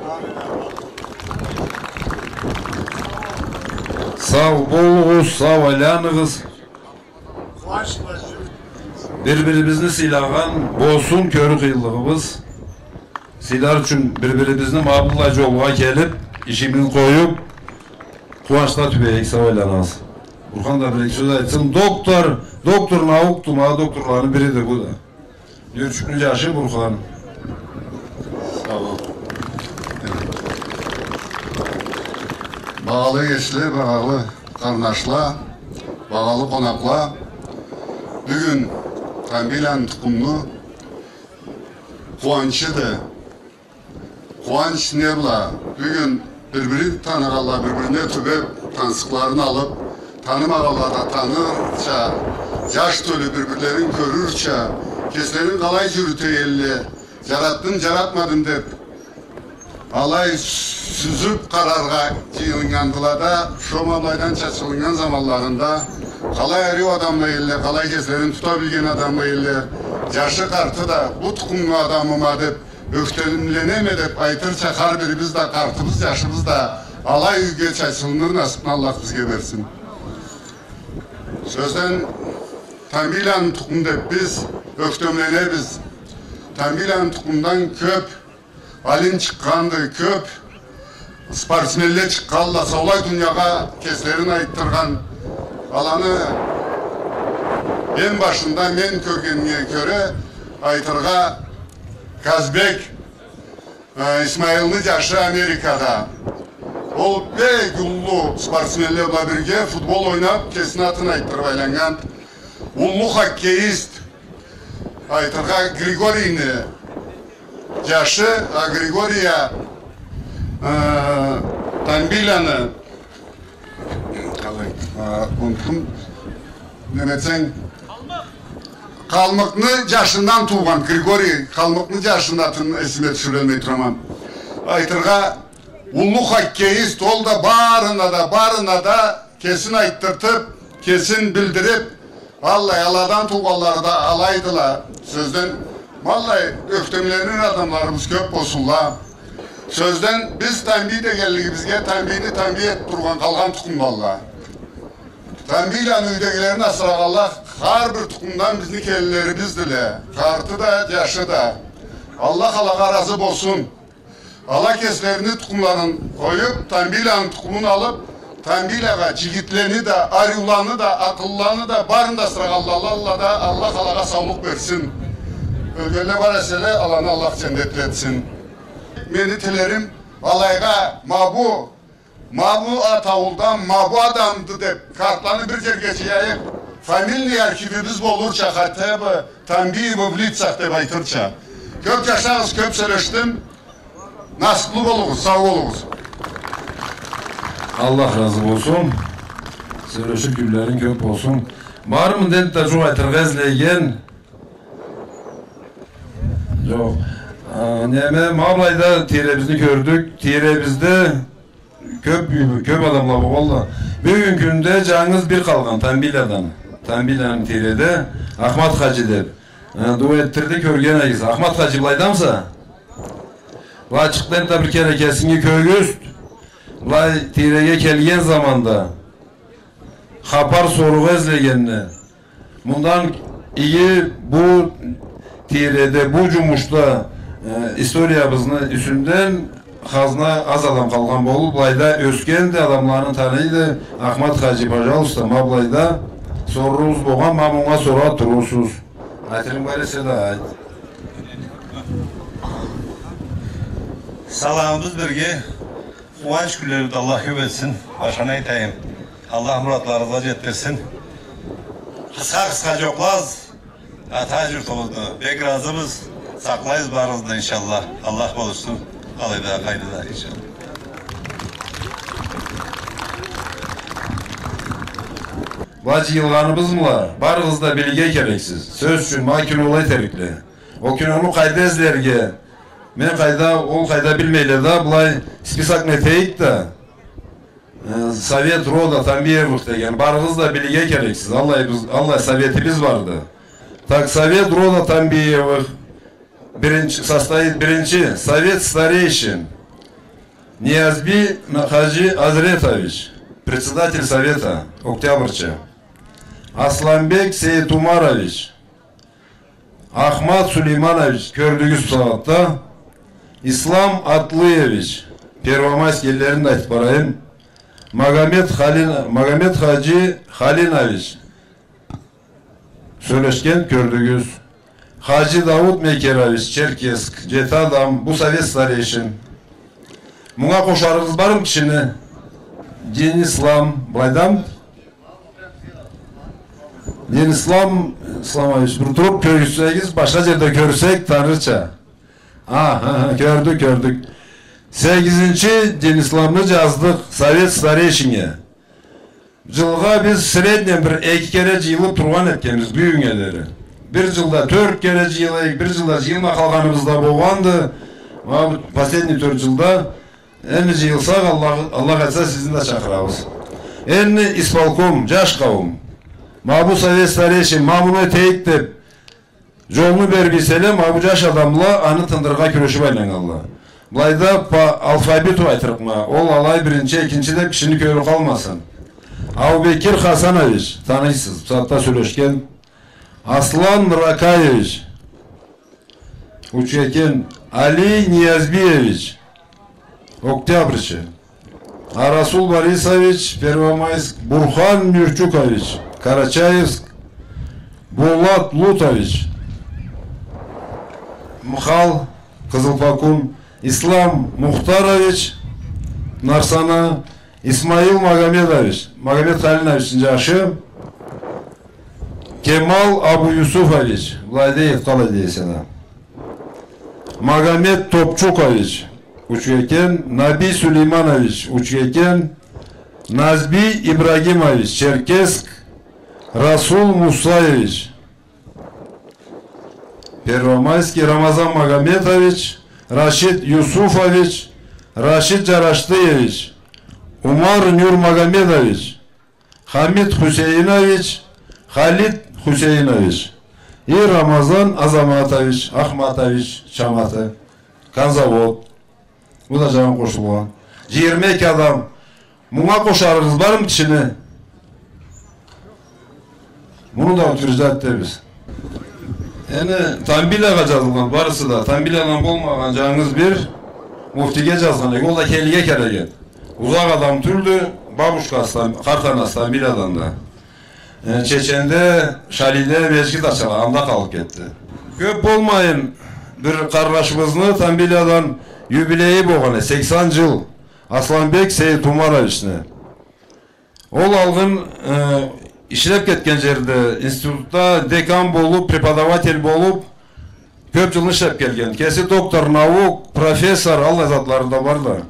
Сау болугъуз, сау айланыгъыз. Бир-бирибизни сыйлагъан болсун кёрю къыйынлыгъыбыз. Сыйлар ючюн бир-бирибизни ма быллай жолгъа келип, ишибизни къоюп, къууанчда тюбейик, сау айланыгъыз. Бурхан да бир-эки сёз айтсын. Доктор, доктор наукду, ма докторланы бириди бу да. Нёрчюкню жашы Бурхан. Сау бол. Багъалы эгечле, багъалы къарнашла, багъалы къонакъла. Бюгюн Тамбийланы тукъумну къууанчыды. Къууанч не бла? Бюгюн бир-бирин таныгъанла бир-бирине тюбеп, тансыкъларын алып, танымагъанла да танырча, жаш тёлю бир-бирлерин кёрюрча, кеслерин къалай жюрюте элле, жаратдым, жаратмадым деп, Алай сюзюб къараргъа джыйылыннгандыла да, шо ма былайдан чачылыннган заманларында, къалай ариу адамла эдиле, къалай кеслерин тута билген адамла эдиле, джашы, къарты да, бу тукъумну адамыма деб, ёхтемленеме деб айтырча, хар бирибиз да, къартыбыз, джашыбыз да, алай юйге чачылыныр насыбны Аллах бизге берсин. Сёзден, Тамбийланы тукъум деб биз ёхтемленебиз. Тамбийланы тукъумдан кёб алим чыкъгъанды, кёб спортсменле чыкъгъанла, саулай дуниягъа кеслерин айтдыргъан. Аланы эм башында мен кёргениме кёре айтыргъа Казбек, э, Исмаилны джашы Америкада. Ол бек уллу спортсменле бла бирге футбол ойнаб, кесини атын айтдырыб айланнган. Уллу хоккеист, айтыргъа, Григорийни джашы, а Григория, э, Тамбийланы, къалай, а, унутдум, неме этсенг, Къалмыкъны джашындан туугъан Григорий, Къалмыкъны джашыны атын эсиме тюшюралмай турама. Айтыргъа, уллу хоккеист, ол да барына да, барына да кесин айтдыртыб, кесин билдириб, аллай, аладан туугъанлары да алайдыла. Сёзден, валлахи, ёхтемленир адамларыбыз кёб болсунла. Сёзден, биз Тамбий дегенлигибизге, Тамбийни Тамбий этиб тургъан къалгъан тукъумдалла. Тамбийланы юйдегилерин асырагъанла хар бир тукъумдан бизни келинлерибиздиле. Къарты да, джашы да. Аллах алагъа разы болсун. Ала кеслерини тукъумларын къоюб, Тамбийланы тукъумун алыб, Тамбийлагъа джигитлени да, ариуланы да, акъыллыланы да, барын да асырагъанла да, Аллах алагъа саулукъ берсин. Ёлгенле бар эселе, аланы Аллах джандетли этсин. Мени тилерим алайгъа ма бу, ма бу ат аулдан ма бу адамды деб, картланы бир джерге джыяйыкъ, фамильный архивибиз болурча, хотя бы Тамбиевы в лицах деб айтырча. Кёб джашагъыз, кёб сёлешдим. Насыблы болугъуз, сау болугъуз. Аллах разы болсун. Сёлешиб кюнлеринг кёб болсун. Бармы энтда джукъ айтыргъа излеген? Джокъ. А, неме, ма былайда тийребизни кёрдюк. Тийребизде кёб, кёб адамла болгъанла. Бюгюн кюнде джангыз бир къалгъан Тамбийладан. Тамбийланы тийреде Ахмат хаджи деб. Э, дуа этдирди, кёрген эдигиз. Ахмат хаджи, былайдамыса? Былай чыкъ да, энтда бир кере кесинги кёргюзт. Былай тийреге келген заманда хапар, соруугъа излегенде, мындан иги бу тийреде, бу джумушда, э, историябызны юсюнден хазна аз адам къалгъан болур. Былайда ёсгенди, адамланы таныйды. Ахмат хаджи, пожалуйста, ма былайда соруугъуз болгъан, ма мынга сора турурсуз. Айтырынг бар эсе да айт. Саламыбыз бирге. Къууанч кюнлерибизни Аллах кёб этсин. Башха не айтайым? Аллах муратларыгъызгъа джетдирсин. Къысха-къысха джокълаз ата джуртубузну. Бек разыбыз. Сакълайбыз барыгъызны да, иншаллах. Аллах болушсун. Алайда, къайда да, иншаллах. Бу джыйылгъаныбыз бла барыгъыз да билирге керексиз. Сёз ючюн, ма кинола этерикле. Ол кинону къайда излерге? Мен къайда, ол къайда билмейле да, былай списокну этейик да. Э, Совет рода Тамбиевых деген, барыгъыз да билирге керексиз. Аллай биз, аллай советибиз барды. Так, Совет рода Тамбиевых биринчи, состоит биринчи, Совет старейшин. Ниязби Хаджи Азретович, председатель совета, Октябрьча. Асланбек Сейтумарович, Ахмат Сулейманович, кёрдюгюз бусагъатда, Ислам Атлыевич, Первомайск, эллерин да айтыб барайым, Магомед Халин-, Магомед Хаджи Халинович, сёлешген, кёрдюгюз. Хаджи Дауд Мекерович, Черкесск, джети адам, бу совет старейшин. Мынга къошарыгъыз бармы кишини? Динислам, былайдамы? Динислам Исламович, бир туруб кёргюзтсегиз, башха джерде кёрсек, танырча. Аха, кёрдюк, кёрдюк. Сегизинчи Динисламны джаздыкъ совет старейшинге. Джылгъа биз в среднем бир эки кере джыйылыб тургъан этгенбиз бюгюннге дери. Бир джылда тёрт кере джыйылайыкъ, бир джылда джыйылмай къалгъаныбыз да болгъанды. Ма бу последний тёрт джылда энди джыйылсакъ, Аллах, Аллах айтса, сизни да чакъырабыз. Энди исполком, джаш къауум. Ма бу совет старейшин, ма муну этейик деб, джолну бериб ийселе, ма бу джаш адамла аны тындырыргъа кюрешиб айланнганла. Былайда по алфавиту айтырыкъма. Ол алай биринчи, экинчи деб кишини кёлю къалмасын. Абубекир Хасанович, таныйсыз, бусагъатда сёлешген. Аслан Ракаевич, Учкекен. Али Ниязбиевич, Октябрьчи. Арасул Борисович, Первомайск. Бурхан Нюрчукович, Карачаевск. Булат Лутович, Мхал, Кызылпокун. Ислам Мухтарович, Нарсана. Исмаил Магомедович, Магомед Халиловични джашы. Кемал Абуюсуфович, былайда эт къала дейсе да. Магомед Топчукович, Учкекен. Наби Сулейманович, Учкекен. Назби Ибрагимович, Черкесск. Расул Мусаевич, Первомайский. Рамазан Магометович, Рашид Юсуфович, Рашид Джараштыевич, Умар Нюрмагомедович, Хамид Хусейнович, Халид Хусейнович и Рамазан Азаматович, Ахматович, Чаматы, Конзавод. Бу да джангы къошулгъан. Джыйырма эки адам. Мунга къошарыгъыз бармы кишини? Муну да утверждать этебиз. Энди Тамбилагъа джазылгъан барысы да. Тамбиладан болмагъан джангыз бир муфтийге джазгъан эдик. Ол да келирге керек эди. Узакъ адам тюлдю, бабушкасы да, къарт анасы Тамбиладан да. Э, Чеченде, Шалиде межгит ачалла, анда къалыб кетди. Кёб болмайын, бир къарнашыбызны Тамбиладан юбилейи болгъан эди, сексен джыл, Асланбек Сейитумаровични. Ол алгъын, э, ишлеб кетген джерде, институтда декан болуб, преподаватель болуб, кёб джылны ишлеб келген. Кеси доктор наук, профессор, аллай затлары да бар да.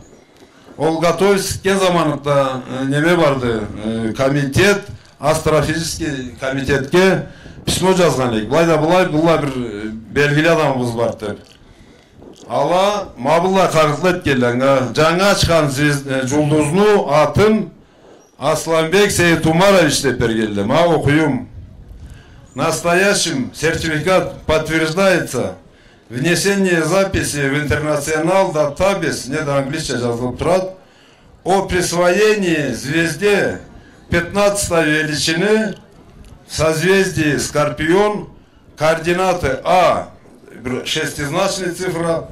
Ол готовиться этген заманында, э, неме барды, э, комитет, астрофизический комитетге письмо джазгъан эдик. Былай да былай, былай бир, э, белгили адамыбыз бар деб. Ала, ма былай къагъытла этгенле, анга, джангы ачхан звез-, э, джулдузну атын Асланбек Сейитумарович деб бергенле. Ма окъуюм. Настоящим сертификат подтверждается внесение записи в International Database, не да английсча джазылыб турады, о присвоении звезде пятнадцатой величины в созвездии Скорпион, координаты А, бир шестизначный цифра,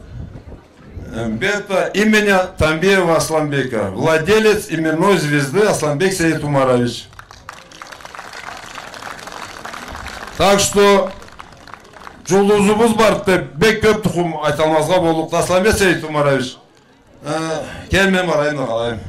э, бета, имени Тамбиева Асланбека, владелец именной звезды Асланбек Сейитумарович. Так что, джулдузубуз барды деб бек кёб тукъум айталмазгъа боллукъду, Асланбек Сейитумарович. Э, кел, мен барайым да къалайым.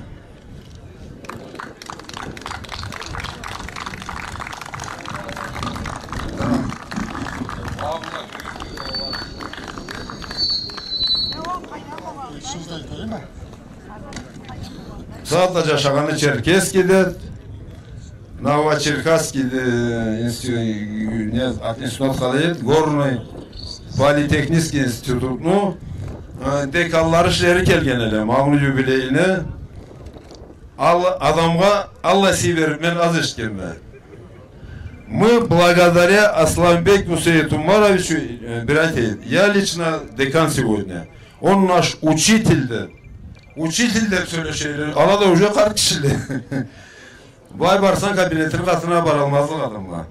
Сагъатда джашагъаны Черкесскеде, Новочеркасскийде, э, институ-, не, ат-, институт къалай эди, горный политехнический институтну, э, деканлары ишлери келген эди, ма муну юбилейине. Ал-, адамгъа аллай сый бериб мен аз эшитгенме. Мы благодаря Асланбеку Сейитумаровичу, э, братья, я лично декан сегодня. Он наш учитель деб. Учитель деб сёлешелле. Ала да уже къарт кишиле. Былай барсанг, кабинетини къатына баралмазлыкъ адамла.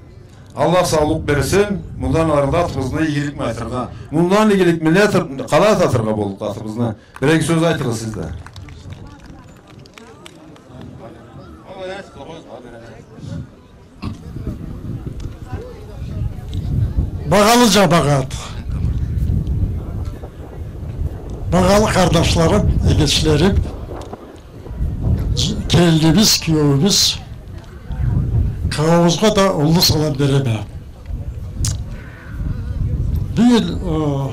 Аллах саулукъ берсин, мындан ары да атыбызны игилик бла атыргъа. Мындан игилик бла атыр-, къалай атыргъа боллукъду атыбызны? Бир-эки сёз айтыгъыз сиз да. Багъалы джамагъат, багъалы къарнашларым, эгечлерим, келинибиз, киеуюбюз, къауумубузгъа да уллу салам береме. Бюгюн, э,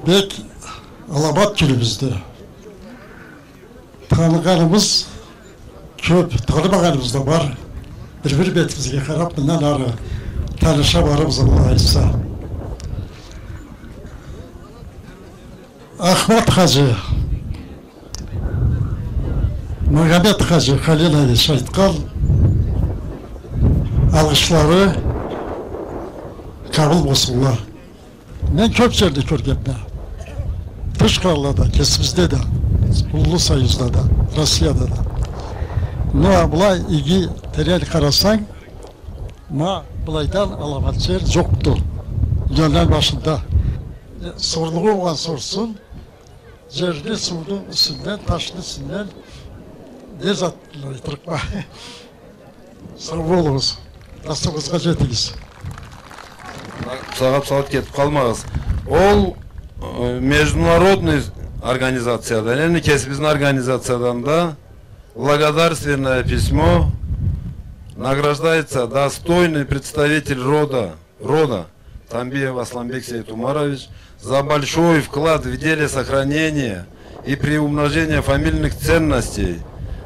бек аламат кюнюбюздю. Таныгъаныбыз кёб, танымагъаныбыз да бар. Бир-бир бетибизге къараб, мындан ары таныша барырбыз, Аллах айтса. Ахмат хаджи, Магомед хаджи Халилович айтхан алгъышлары къабыл болсунла. Мен кёп джерде кёргенме. Тыш къалалада, кесибизде да, Уллу Союзда да, Россияда да. Но былай иги терен къарасанг, ма былайдан аламат джер джокъду. Джолланы башында. Э, сорлугъу болгъан сорсун, джерни, сууну юсюнден, ташны юсюнден не зат айтырыкъма. Сау болугъуз. Къастыгъызгъа джетигиз. Сагъат-сагъат кетип къалмагъыз. Ол, э, международный организациядан, энди кесибизни организациядан да благодарственное письмо: награждается достойный представитель рода, рода Тамбиев Асланбек Сейтумарович за большой вклад в деле сохранения и приумножения фамильных ценностей,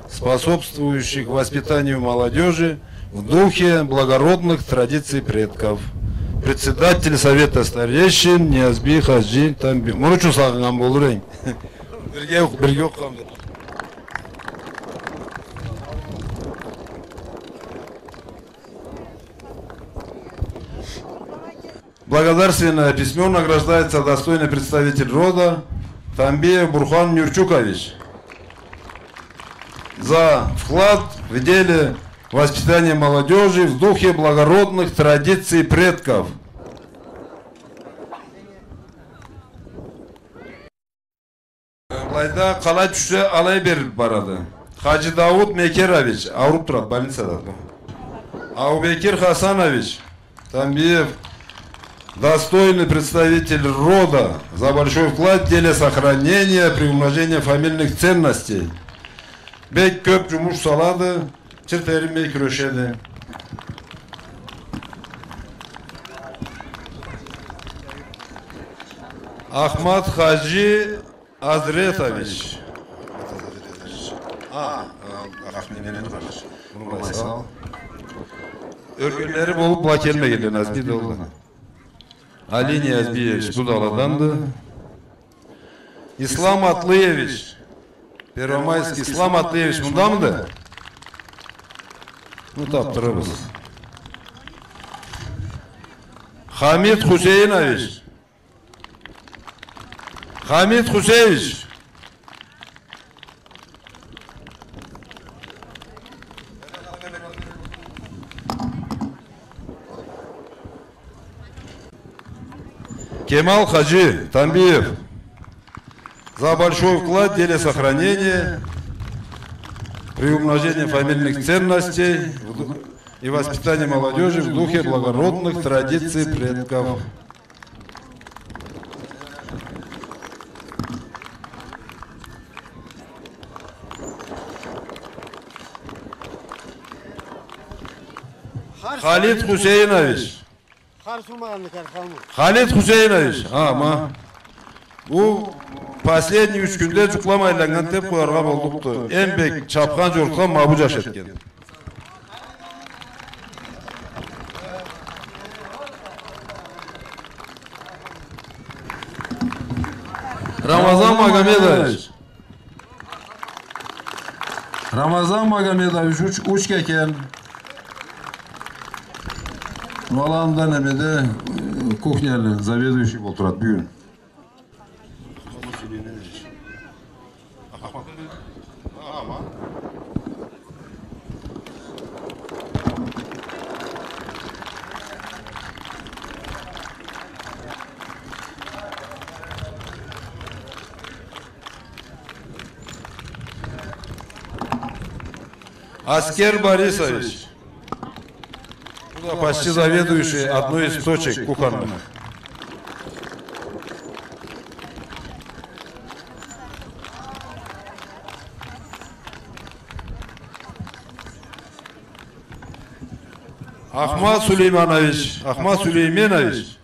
способствующих воспитанию молодёжи в духе благородных традиций предков. Председатель Совета старейшин Ниязби хаджи Тамбиев. Муну ючюн сагъыннган болур эдинг. Бирге, бирге окъугъан. Благодарственное письмо: награждается достойный представитель рода Тамбиев Бурхан Нюрчукович за вклад в деле воспитания молодёжи в духе благородных традиций предков. Былайда къалай тюшсе, алай берилип барады. Хаджи Дауд Мекерович, ауруп турады, больницада бу. Абубекир Хасанович Тамбиев, достойный представитель рода, за большой вклад в деле сохранения, приумножения фамильных ценностей. Бек кёп джумуш салады. Чырт эринмей кюрешеди. Ахмат хаджи Азретович. А, а, Ахмат, мени къарнашым. Муну былай сал. Ёргенлери болуп, былай келмегенле, Назби да олду. Али Ниязбиевич бу да аладанды. Ислам Атлыевич. Первомайский Ислам Атлыевич мындамыды? Ну, таптырырбыз. Хамид Хусейнович. Хамид Хусейнович. Кемал хаджи Тамбиев. За большой вклад в деле сохранения, приумножения фамильных ценностей в ду-, и воспитания молодёжи в духе благородных традиций предков. Халид Хусейнович. Халид Хусейнович, а, ма. Бу последний юч кюнде джукъламай айланнган деп къояргъа боллукъду. Эм бек чапхан, джортхан ма бу джаш этген. Рамазан Магомедович. Рамазан Магомедович, уч, уч экен. Ол анда немеде, э, кухняны заведующий болуп турады бюгюн. Аскер Борисович. Бу да почти заведующий одной из точек кухонных. Ахмат Сулейманович, Ахмат Сулейменович.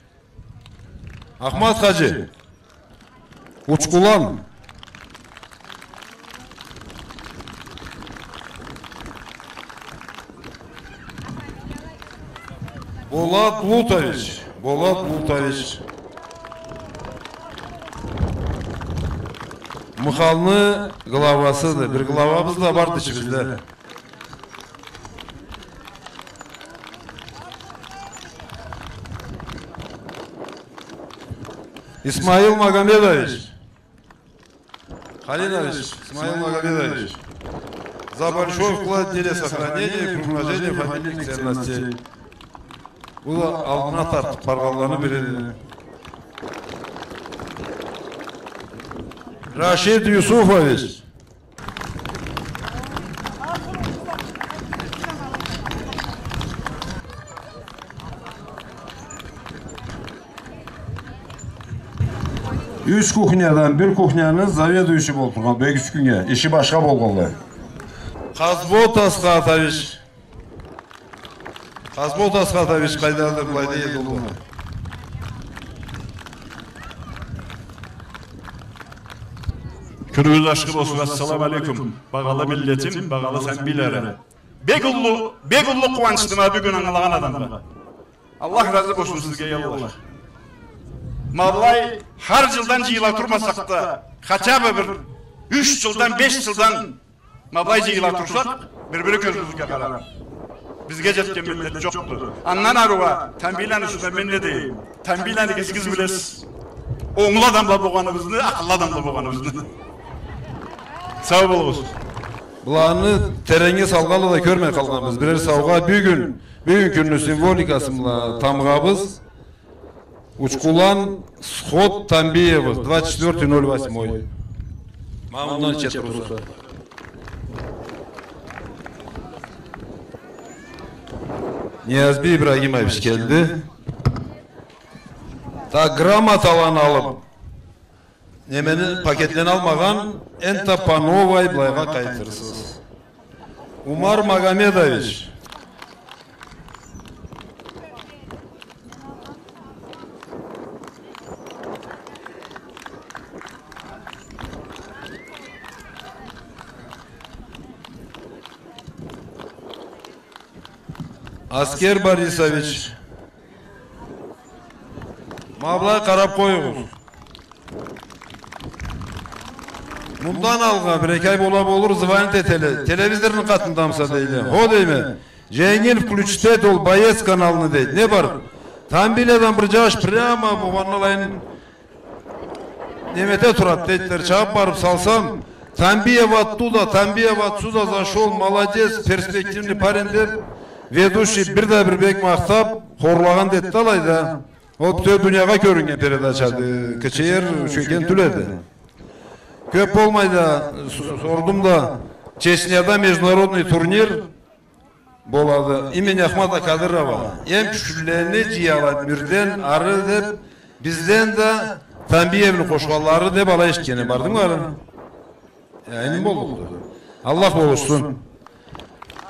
Ахмат хаджи. Учкулан. Болат Булутович. Болат Булутович. Мыхалны главасыды. Бир главабыз да барды ичибизде. Исмаил Магомедович. Халилович, Исмаил Магомедович, за большой вклад в деле сохранения и приумножения фамильных ценностей. Бу да аллына тартыб баргъанланы бириди. Рашид Юсуфович. Юч кухнядан бир кухняны заведующий болуб тургъан, бек юч кюннге иши башха болгъанлай. Хазбот Асхатович. Хазбот Асхатович къайдады, былайда эди ол да. Кюнюгюз ашхы болсун, ассаламу алейкум. Багъалы миллетим, багъалы Тамбийлери. Бек уллу, бек уллу къууанчдыма бюгюн ангылагъан адамгъа. Аллах разы болсун сизге, я Аллах. Ма былай хар джылдан джыйыла турмасакъ да, хотя бы бир юч джылдан, беш джылдан ма былай джыйыла турсакъ, бир-бири кёзюбюзге къарагъан. Бизге джетген миллет джокъду. Андан ары уа Тамбийланы юсюнден мен не дейим? Тамбийланы кесигиз билесиз. Онгла адамла болгъаныбызны, акъыллы адамла болгъаныбызны. Сау болугъуз. Быланы тереннге салгъанла да кёрмей къалгъанбыз. Бирер саугъа бюгюн, бюгюн кюнню символикасы бла тамгъабыз. Учкулан сход Тамбиевых, двадцать четвёртый ноль восьмой. Ма мындан ичет турса. Ниязби Ибрагимович келди. Да грамоталаны алыб, немени, пакетлени алмагъан, энтда по новой былайгъа къайтырсыз. Умар Магомедович. Аскер Борисович. Ма былай къараб къоюгъуз. Мындан алгъа бир-эки ай бола болур, звонить этелле. Телевизорну къатындамыса, дейле. Хо, дейме. Джангир, включить эт ол боец каналны, дейди. Не бар? Тамбийледен бир джаш прямо бу ванналайын неме эте турады, дейдиле. Чабыб барыб салсам, Тамбиев оттуда, Тамбиев отсюда зашёл, молодец, перспективный парень, деб, ведущий бир да бир бек махтаб, хорлагъан, дейди да алайда. Ол бютеу дуниягъа кёрюннген передачады, КЧР Учкекен тюл эди. Кёб болмай да с-, сордум да, Чечняда международный турнир болады имени Ахмата Кадырова. Эм кючлюлени джыялады бирден ары деб, бизден да Тамбиевни къошханлары деб алай эшитгенме, бардынгмы ары? Э, эм боллукъду. Аллах болушсун.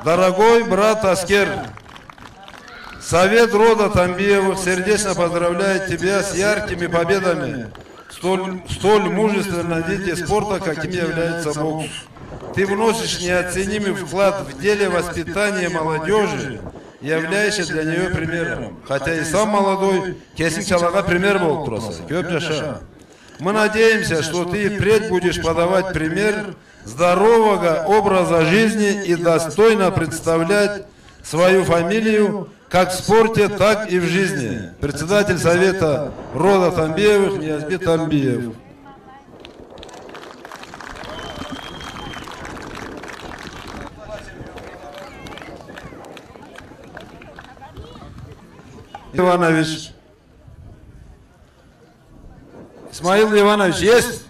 Дорогой брат Аскер, Совет рода Тамбиевых сердечно поздравляет тебя с яркими победами в столь, в столь мужественном виде спорта, каким является бокс. Ты вносишь неоценимый вклад в деле воспитания молодёжи, являешься для неё примером. Хотя и сам молодой, кесинг чалагъа пример болуб тураса. Кёб джаша. Мы надеемся, что ты и впредь будешь подавать пример здорового образа жизни и достойно представлять свою фамилию как в спорте, так и в жизни. Председатель Совета рода Тамбиевых Ниязби Тамбиев. Иванович. Исмаил Иванович, есть?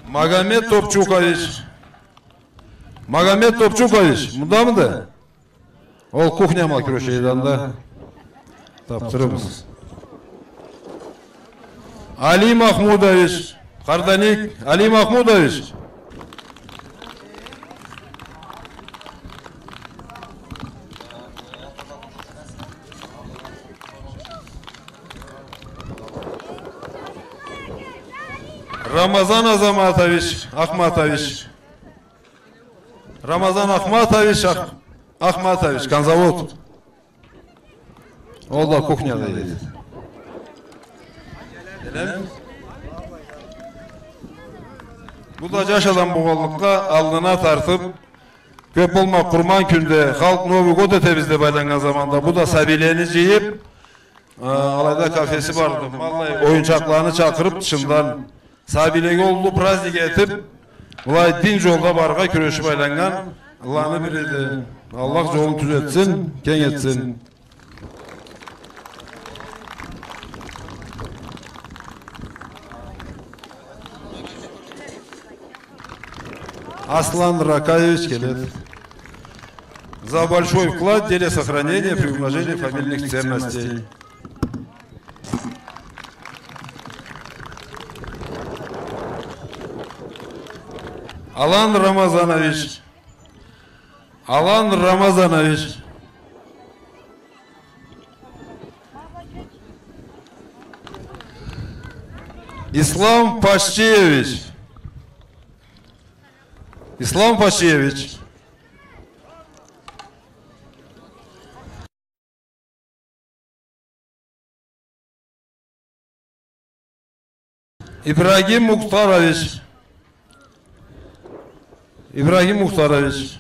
Магомед Топчукович. Магомед Топчукович, мындамыды? Ол кухня бла кюрешеди анда. Табдырырбыз. Али Махмудович. Къарданик, Али Махмудович. Рамазан Азаматович Ахматович. Рамазан Ахматович Ах-, Ахматович, конзавод. Ол да кухняда эди. Бу да джаш адам болгъанлыкъгъа, аллына тартып, кёп болмай, Къурман кюнде халкъ Новый год этебиз деп айланнган заманда, бу да сабийлени джыйып, а, алайда кафеси барды. Валлахи, оюнчакъланы чакъырып, тышындан сабийлеге уллу праздник этип, былай дин джолда барыргъа кюрешип айланнган аланы бириди. Аллах джолун тюзетсин, кенг этсин. Аслан Ракаевич келеди. За большой вклад в деле сохранения и приумножения фамильных ценностей. Алан Рамазанович. Алан Рамазанович. Ислам Пашчиевич. Ислам Пашчиевич. Ибрагим Мухтарович. Ибрагим Мухтарович.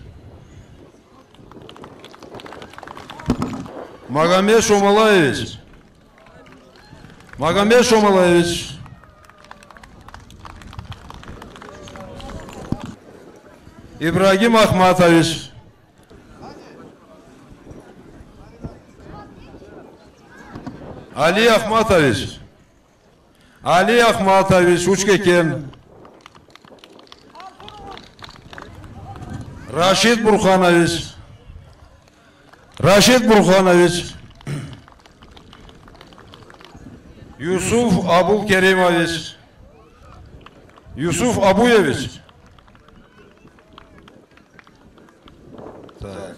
Магомед Шомалаевич. Магомед Шомалаевич. Ибрагим Ахматович. Али Ахматович. Али Ахматович Учкекен. Рашид Бурханович. Рашид Бурханович. Юсуф Абулкеримович. Юсуф Абуевич. Так.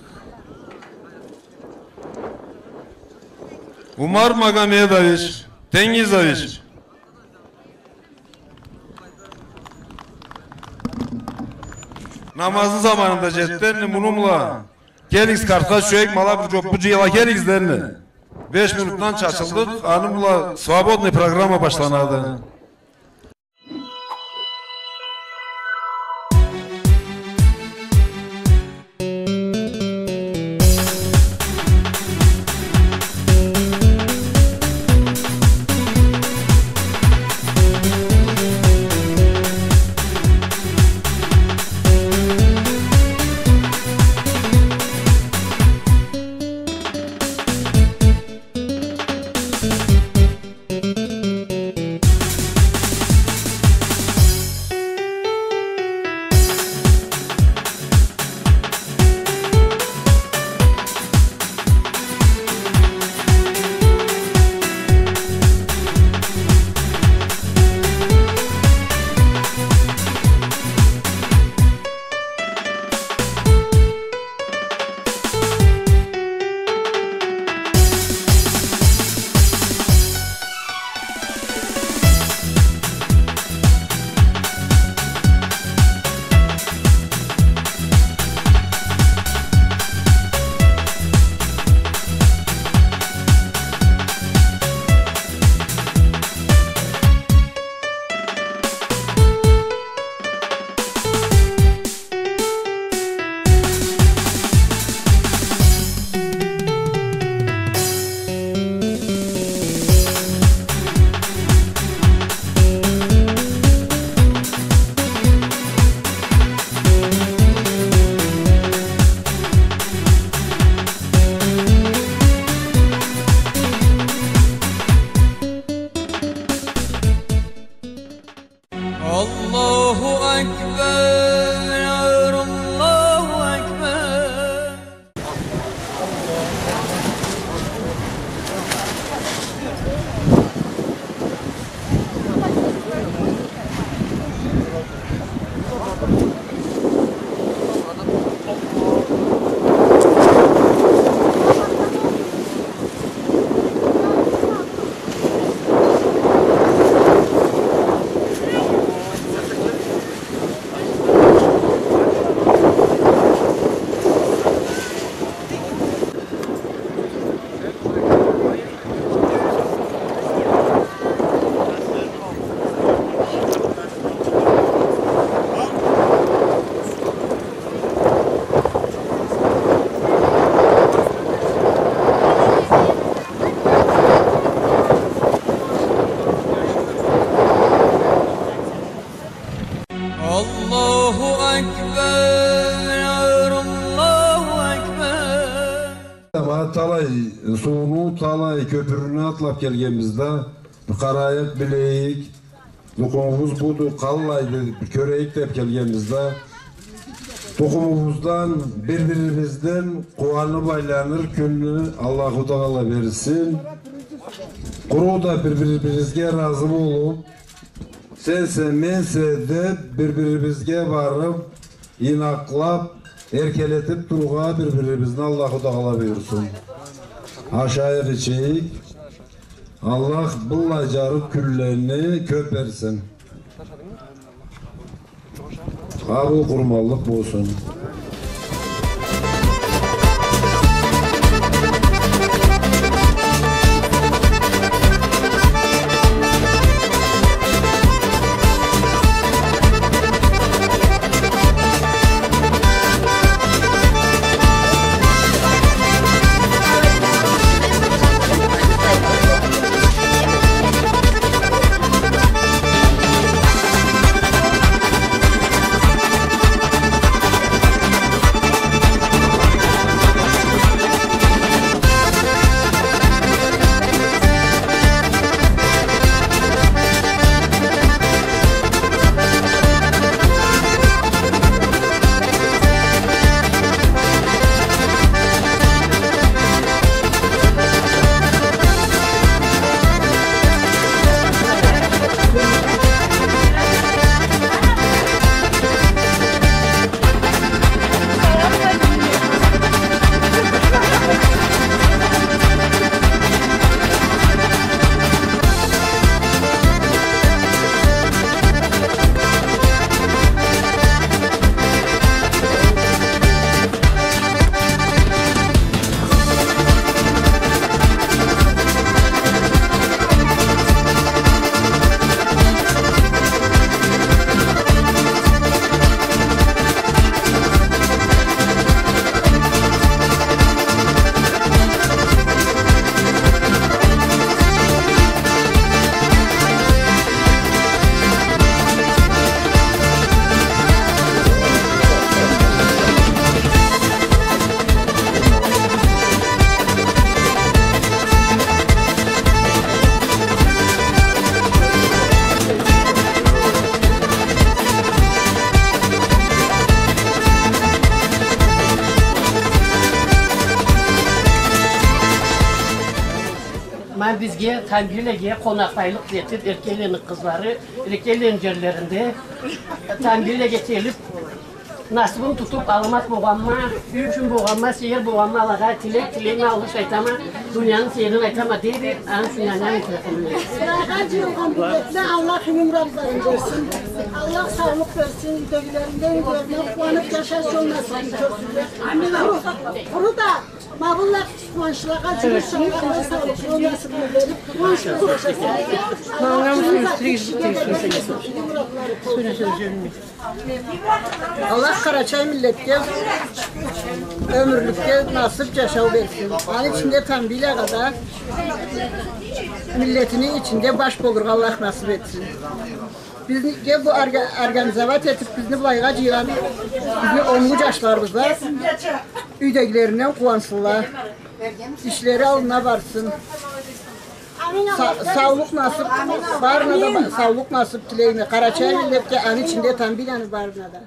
Умар Магомедович Тенгизович. Намазны заманы да джетди энди, муну бла келигиз, картха тюшейик, ма ала бир джоппу джыйыла келигиз да энди. Беш минутдан чачылдыкъ, аны бла свободный программа башланады. Талай сууну, талай кёпюрню атлап келгенбиз да, бир къарайыкъ, билейик. Тукъумубуз буду, къаллайды, бир кёрейик деп келгенбиз да. Тукъумубуздан, бир-бирибизден къууанып айланыр кюнню Аллаху Тагъала берсин. Къуру да бир-бирибизге разы болуп, сенсе, менсе деп бир-бирибизге барып, ийнакълап, эркелетип турургъа бир-бирибизни Аллаху Тагъала буюрсун. Ашайыкъ, ичейик. Аллах быллай жарыкъ кюнлени кёп берсин. Къабыл къурманлыкъ болсун. Ма бизге Тамбийлеге къонакълайлыкъ этип, Эркелени къызлары, Эркелени жерлеринде Тамбийлеге келип, насыбын тутуп, аламат болгъанма, юй ючюн болгъанма, сейир болгъанма, алагъа тилек тилейме, алгъыш айтама, дунияны сейирин айтама, дейди, аны ючюн аны айтама. Сырайгъа жыйылгъан миллетине Аллах иги муратларын берсин. Аллах саулукъ берсин, юйдегилеринден, юйлеринден къууанып жашаш жол насыбын кёрсюнле. Къуру, къуру да Ма быллай къууанчлагъа жумуш жапаргъа саулукъну насыбын берип, къууанч бла жашасынла. Аллах къарачай миллетге ёмюрлюкге насып жашау берсин. Аны ичинде Тамбийлеге да, миллетини ичинде баш болургъа Аллах насып этсин. Бизни, ге, бу орга-, организовать этип, бизни былайгъа жыйгъан бизни онглу жашларыбыз да юйдегилеринден къууансынла. Ишлери аллына барсын. Са-, саулукъ насып, барына да ба-, саулукъ насып тилейме. Къарачай миллетге, аны ичинде Тамбийланы барына да.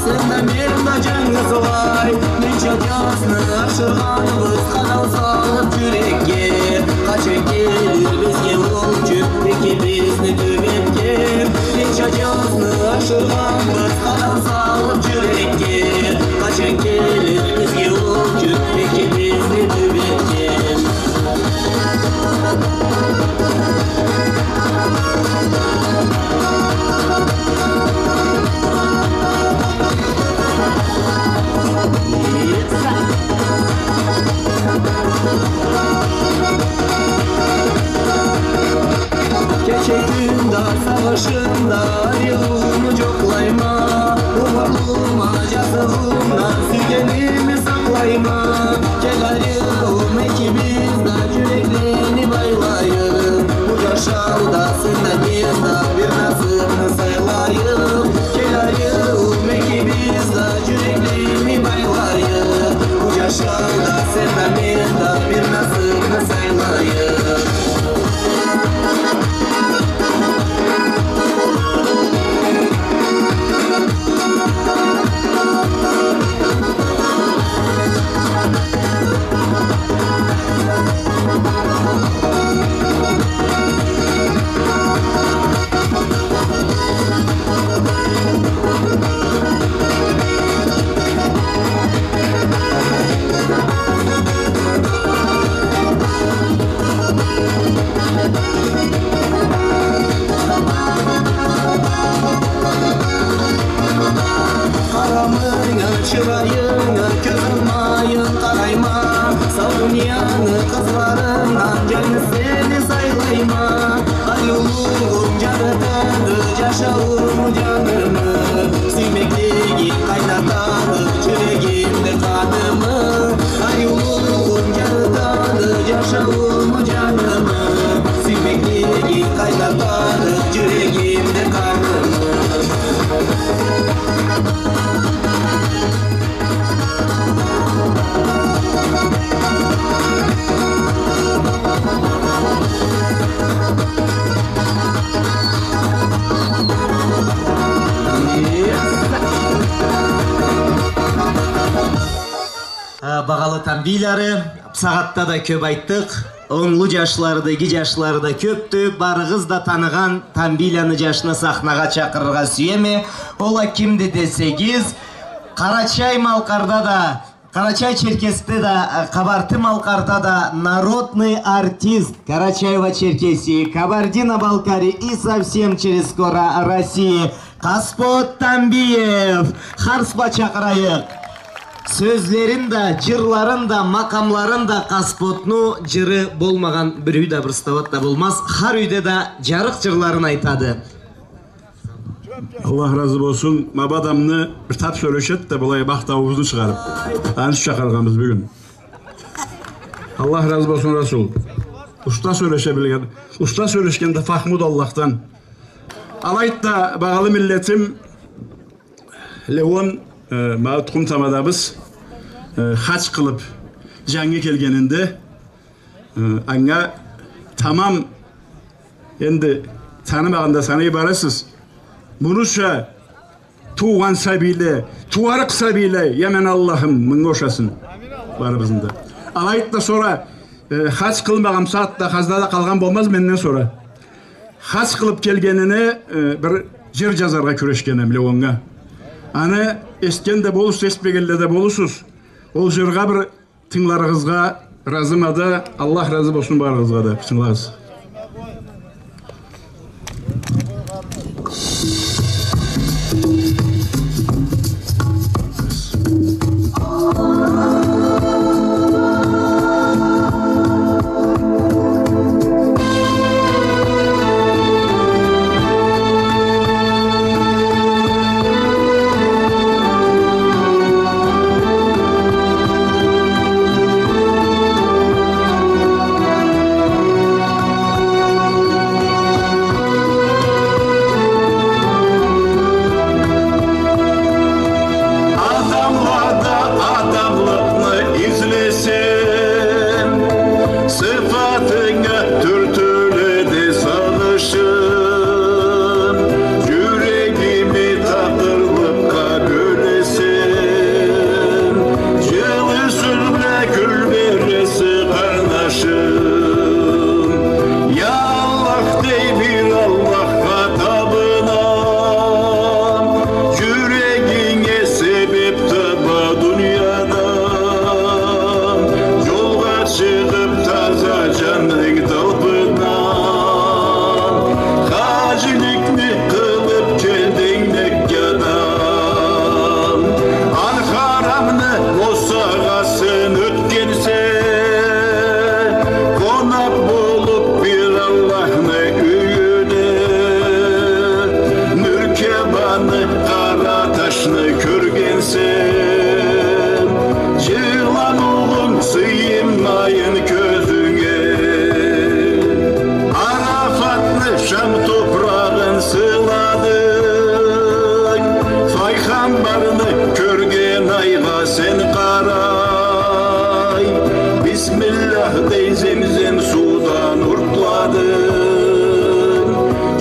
Сен да, мен да джангызлай, ненча джасны ашыргъанбыз къадам салыб джюрекге. Къачан келир бизге ол кюн, экибизни тюбетген? Ненча джасны ашыргъанбыз къадам салыб джюрекге. Къачан келир бизге ол кюн, экибизни тюбетген? Кече-кюн да сагъышымда ариууму джокълайма, умурлума джазыгъымдан сюйгенимни сакълайма. Кел, ариуум, экибиз да джюреклени байлайыкъ. Бу джашауда сен да, мен да бир насыбны сайлайыкъ. Кел, ариуум, экибиз да джюреклени байлайыкъ. Бу джашауда сен да, мен да бир насыбны сайлайыкъ. Къарамынга, чырайынга кёз алмайын къарайма. Сау дунияны къызларындан джангыз сени сайлайма. Ариулугъунг джарытады джашаууму, джанымы. Сюймеклигинг къайнатады джюрегимде къанымы. Ариулугъунг джарытады джашаууму, джанымы. Сюймеклигинг къайнатады джюрегимде къанымы. Э, багъалы Тамбийлары, бусагъатда да кёб айтдыкъ. Онглу джашлары да, иги джашлары да кёбдю. Барыгъыз да таныгъан Тамбийланы джашны сахнагъа чакъырыргъа сюеме. Ол а кимди десегиз, Къарачай-Малкъарда да, Къарачай-Черкесде да, э, Къабарты-Малкъарда да народный артист Карачаево-Черкесии, Кабардино-Балкарии и совсем через скоро России Къаспот Тамбиев. Харс бла чакъырайыкъ. Сёзлерин да, джырларын да, макъамларын да, Къаспотну джыры болмагъан бир юй да, бир стауат да болмаз. Хар юйде да джарыкъ джырларын айтады. Аллах разы болсун. Ма бу адамны бир тап сёлешед да, былай махтауубузну чыгъарыб, аны ючюн чакъыргъанбыз бюгюн. Аллах разы болсун, Расул. Уста сёлеше билген. Уста сёлешгенде фахму да Аллахдан. Алайды да, багъалы миллетим, Леон, э, ма тукъум тамадабыз, э, хадж къылыб, джангы келгенинде, э, анга тамам, энди танымагъан да таный барасыз. Мунуча туугъан сабийле, тууарыкъ сабийле, я мен Аллахым, мынга ошасын барыбызны да. Алайды да, сора, э, хадж къылмагъан сагъатда хазнада къалгъан болмаз менден сора. Хадж къылыб келгенине, э, бир джыр джазаргъа кюрешгенем Леоннга. Аны эшитген да болурсуз, эшитмегенле да болурсуз. Ол джыргъа бир тынгыларыгъызгъа разыма да, Аллах разы болсун барыгъызгъа да. Тынгылагъыз. Кёрген айгъа сен къарай, бисмиллях дей, земзем суудан уртладынг.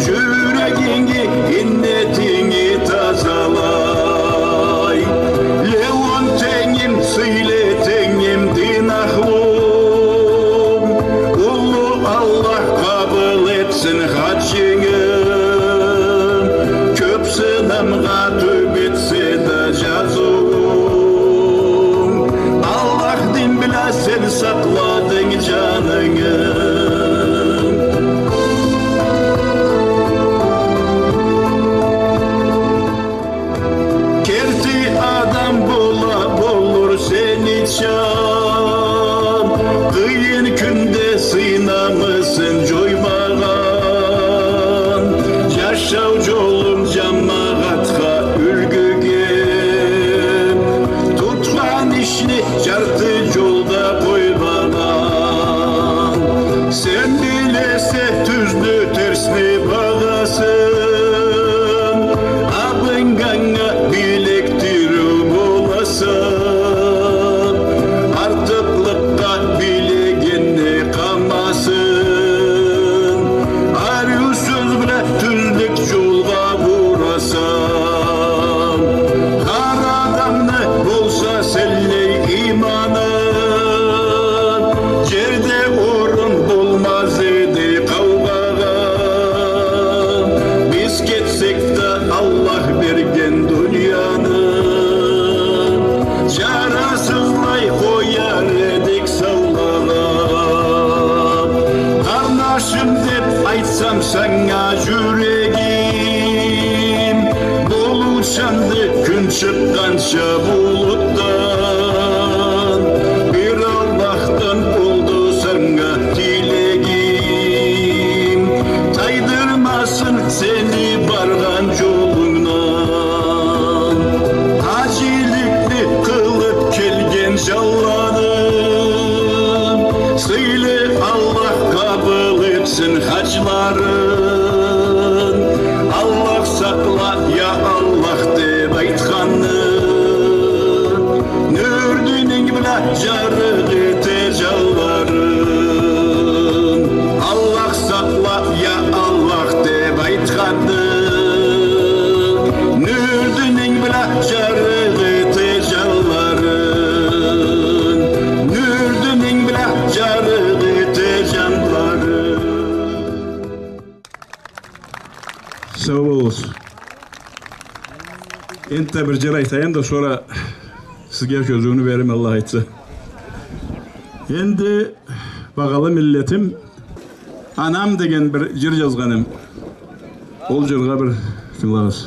Джюрегинги, иннетинги тазалай. Леон тенгим, сыйлы тенгим, дин ахлум, уллу Аллах къабыл этсин хаджынгы. Кёп сынамгъа тюб этсе да джазыуунг, Аллах дин бла сен сакъладынг джанынгы. Керти адам бола болур сенича, къыйын кюнде сынамысын джоймагъан, джашау джолун джамагъатха юлгюге, тутхан ишни джарты джолда къоймагъан. Сен билесе тюзню, терсни багъасын, абынганнга билек тиреу боласа, артыкълыкъгъа билегенни къамасын, ариу сёз бла тюзлюк джолгъа бураса. Хар адамны болса сенлей иманы, джерде орун болмаз эди къаугъагъа. Биз кетсек да Аллах берген дунияны, джарасызлай къояр эдик саулагъа. Къарнашым деп айтсам санга, джюрегим болуучанды кюн чыкъгъанча булутдан. Бир Аллахдан болду санга тилегим, тайдырмасын сени баргъан джолунгдан. Хаджиликни къылып келген джанланы сыйлы Аллах къабыл этсин хаджларын. Аллах сакъла, я Аллах, деп айтханны, нюр дининг бла джарыкъ эте джанларын. Аллах сакъла, я Аллах, деп айтханны, нюр дининг бла джарыкъ эте джанларын. Нюр дининг бла джарыкъ эте джанларын. Сау болугъуз. Энтда бир джыр айтайым да, сора сизге кёзюуню берирме, Аллах айтса. Энди, багъалы миллетим, «Анам» деген бир джыр джазгъаным. Ол джыргъа бир тынгылагъыз.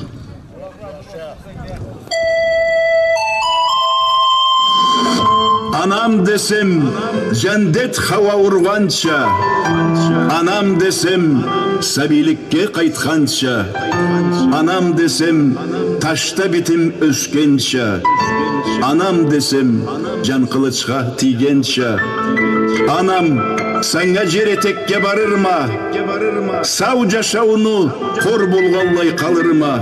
Анам десем, джандет хауа ургъанча, анам десем, сабийликге къайтханча, анам десем, ташда битим ёсгенча, анам десем, джан къылычха тийгенча. Анам, санга джер этекге барырма, сау джашауну къор болгъанлай къалырма.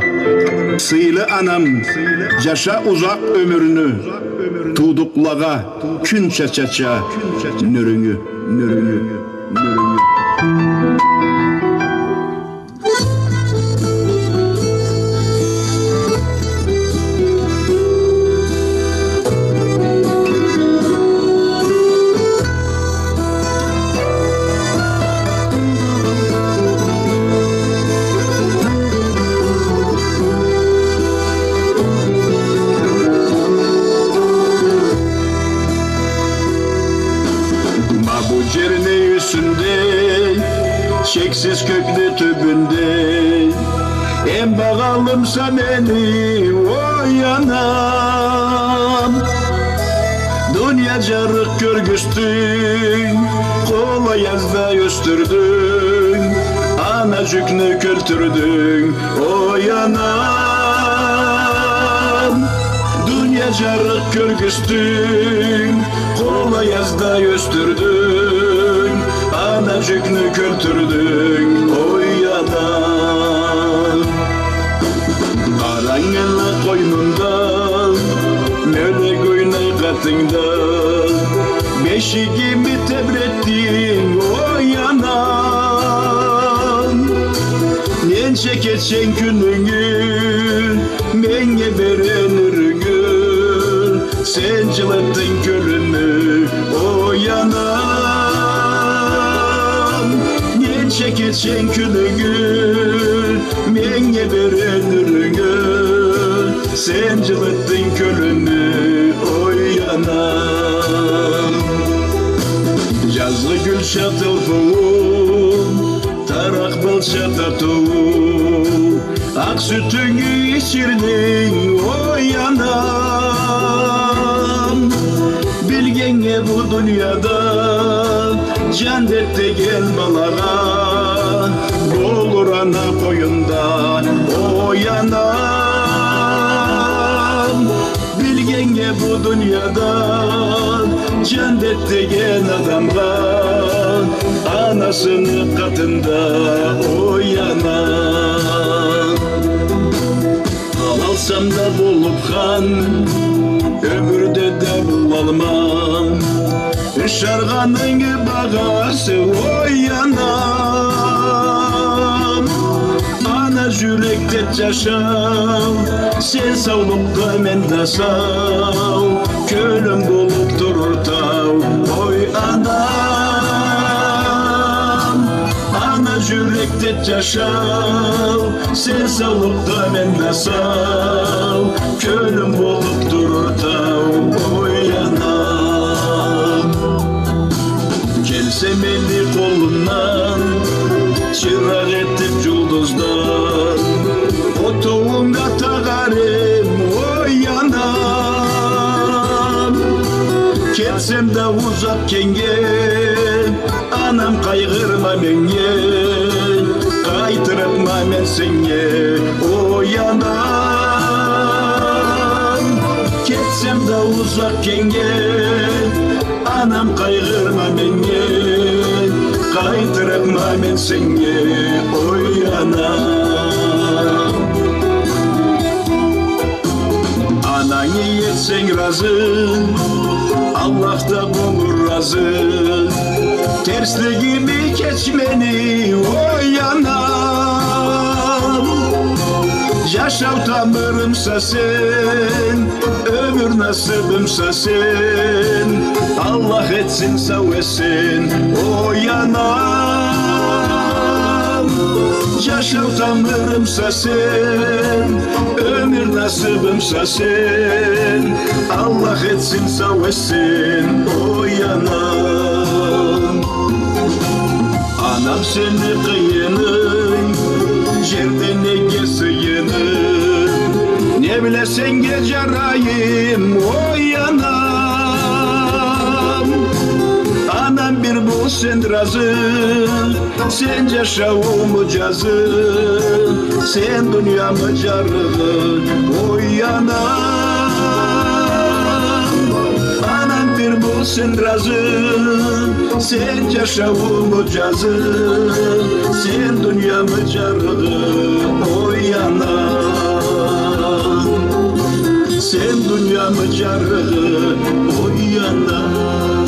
Сыйлы анам, джаша узакъ ёмюрню, туудукълагъа кюн чачача нюрюнгю, нюрюнгю, нюрюнгю. Ма бу джерни юсюнде, чексиз кёкню тюбюнде, эм багъалымса мени, ой, анам. Дуния джарыкъ кёргюзтюнг, къол аязда ёсдюрдюнг, ана джюкню кёлтюрдюнг, ой, анам. Дуния джарыкъ кёргюзтюнг, къол аязда ёсдюрдюнг, ана джюкню кёлтюрдюнг, ой, анам. Къарангылыкъ къойнунда Тынгда бешигими тебретдинг, ой, анам. Ненча кетсенг кюнюнгю, меннге берген ёрюнгю, сен джылытдынг кёлюмю, ой, анам. Ненча кетсенг кюнюнгю, меннге берген ёрюнгю, сен джылытдынг кёлюмю, ой, анам. Джазгъы гюлча тылпыуу, таракъ былча татыуу, акъ сютюнгю ичирдинг, ой, анам. Билгеннге бу дунияда джандет деген балагъа болур ана къойнунда, ой, анам. Билгеннге бу дунияда джандет деген адамгъа анасыны къатында, ой, анам. Алалсам да болуб хан, ёмюрде да болалмам. Ышаргъанынгы багъасы, ой, анам. Ана джюрекде джашау, сен саулукъда, мен да сау. Кёлюм болуб турур тау, ой, анам. Ана джюрекде джашау, сен саулукъда, мен да сау. Кёлюм болуб турур тау, ой, анам. Келсем эди къолумдан, чыракъ этиб джулдуздан, отоуунга тагъар эм, ой, анам. Кетсем да узакъ кенгнге, анам, къайгъырма меннге, къайтырыкъма мен сеннге, ой, анам. Кетсем да узакъ кенгнге, анам, къайгъырма меннге, къайтырыкъма мен сеннге, ой, анам. Анангы этсенг разы, Аллах да болур разы. Терслигими кеч мени, ой, анам. Джашау тамырымса сен, ёмюр насыбымса сен, Аллах этсин сау-эсен, ой, анам. Джашау тамырымса сен, ёмюр насыбымса сен, Аллах этсин сау-эсен, ой, анам. Анам, сени къыйынынг, джерде неге сыйынынг, не бла сеннге джарайым, ой, анам. Анам, бир бол сен разы, сен джашаууму джазы, сен дуниямы джарыгъы, ой, анам. Анам, бир бол сен разы, сен джашаууму джазы, сен дуниямы джарыгъы, ой, анам. Сен дуниямы джарыгъы, ой, анам.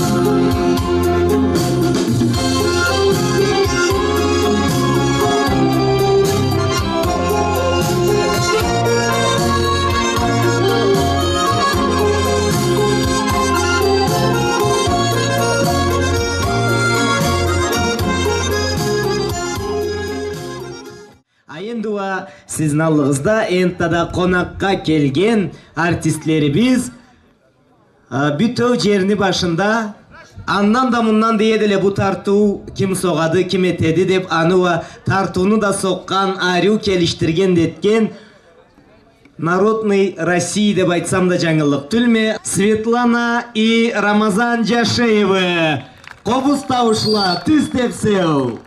А энди уа сизни аллыгъызда энтда да къонакъгъа келген артистлерибиз, а, бютеу джерни башында, андан да мындан да эдиле бу тартыу ким согъады, ким этеди деб, аны уа тартыуну да сокъгъан, ариу келишдирген да этген, Народный России деб айтсам да джангыллыкъ тюлме, Светлана и Рамазан Джашеевы. Къобуз тауушла, тюз тебсеу.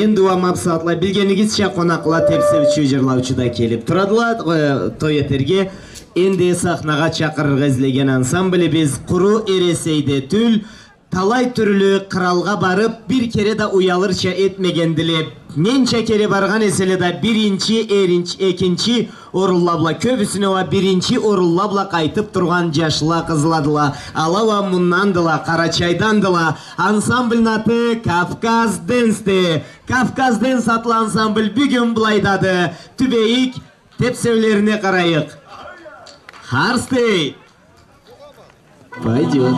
Энди уа ма бусагъатла, билгенигизча, къонакъла, тепсеучю, джырлаучу да келиб турадыла, э, той этерге. Энди сахнагъа чакъырыргъа излеген ансамблибиз къуру Эресейде тюл, талай тюрлю къралгъа барыб, бир кере да уялырча этмегендиле. Ненча кере баргъан эселе да, биринчи, эринч-, экинчи орунла бла, кёбюсюне уа биринчи орунла бла къайтыб тургъан джашла, къызладыла. Ала уа мындандыла, Къарачайдандыла. Ансамблни аты Кавказ Дэнсди. Кавказ Дэнс атлы ансамбль бюгюн былайдады. Тюбейик, тепсеулерине къарайыкъ. Харсты! Пойдёт.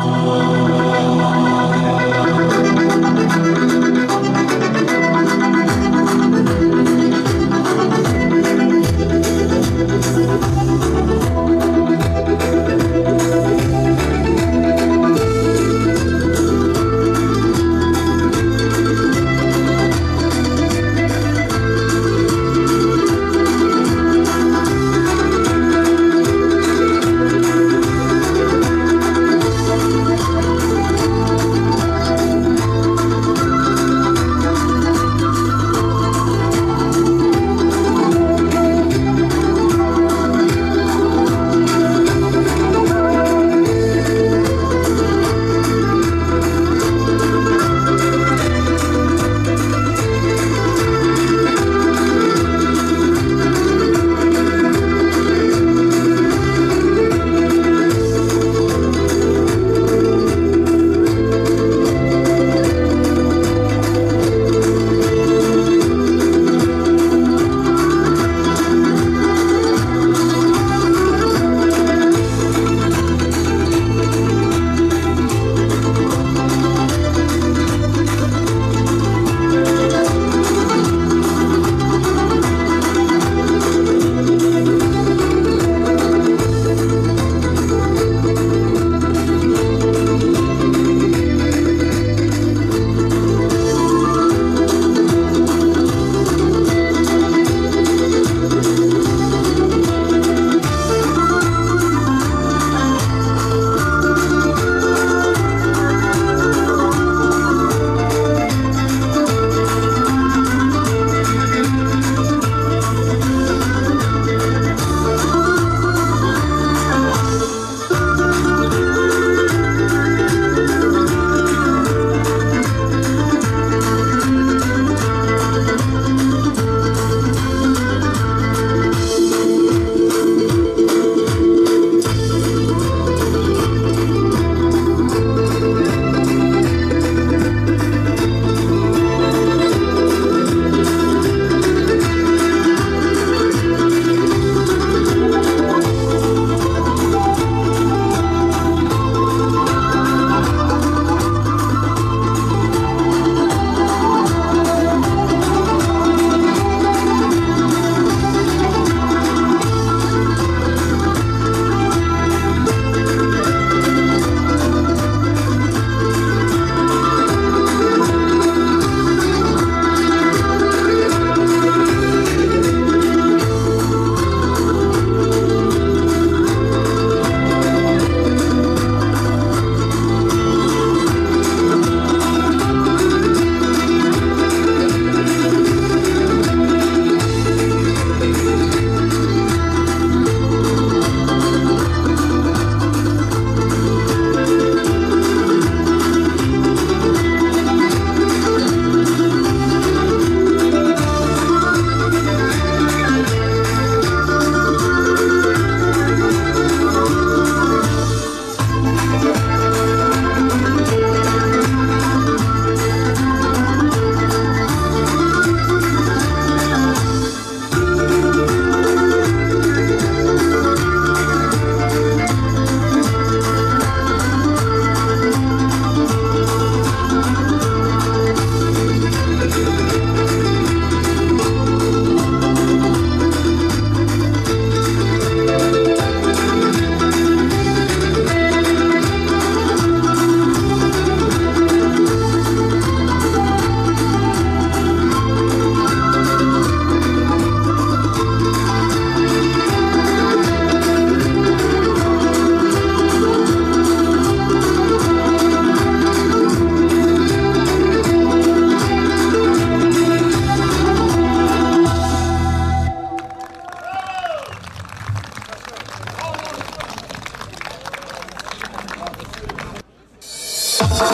Нек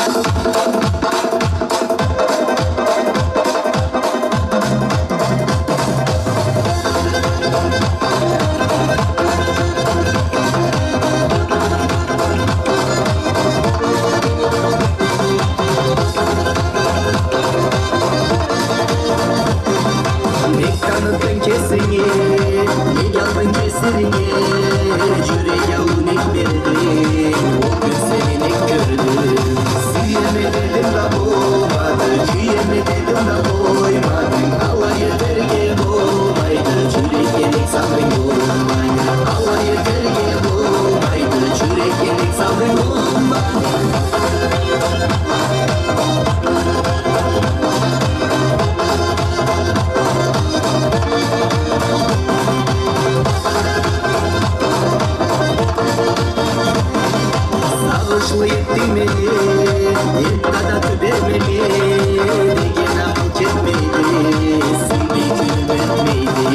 таныдынг кесинги, нек алдынг кесиринге, джюрек ауур нек бердинг, ол кюн сени нек кёрдюм. Сюеме дедим да болмады, кюеме дедим да къоймадынг, алай этерге болмайды, джюрекге нек салдынг болмайды, алай этерге болмайды, джюрекге нек салдынг болмайды. Сагъышлы этдинг мени, энтда да тюбермеме деген акъыл джетмейди, сюймей кюнюм ётмейди.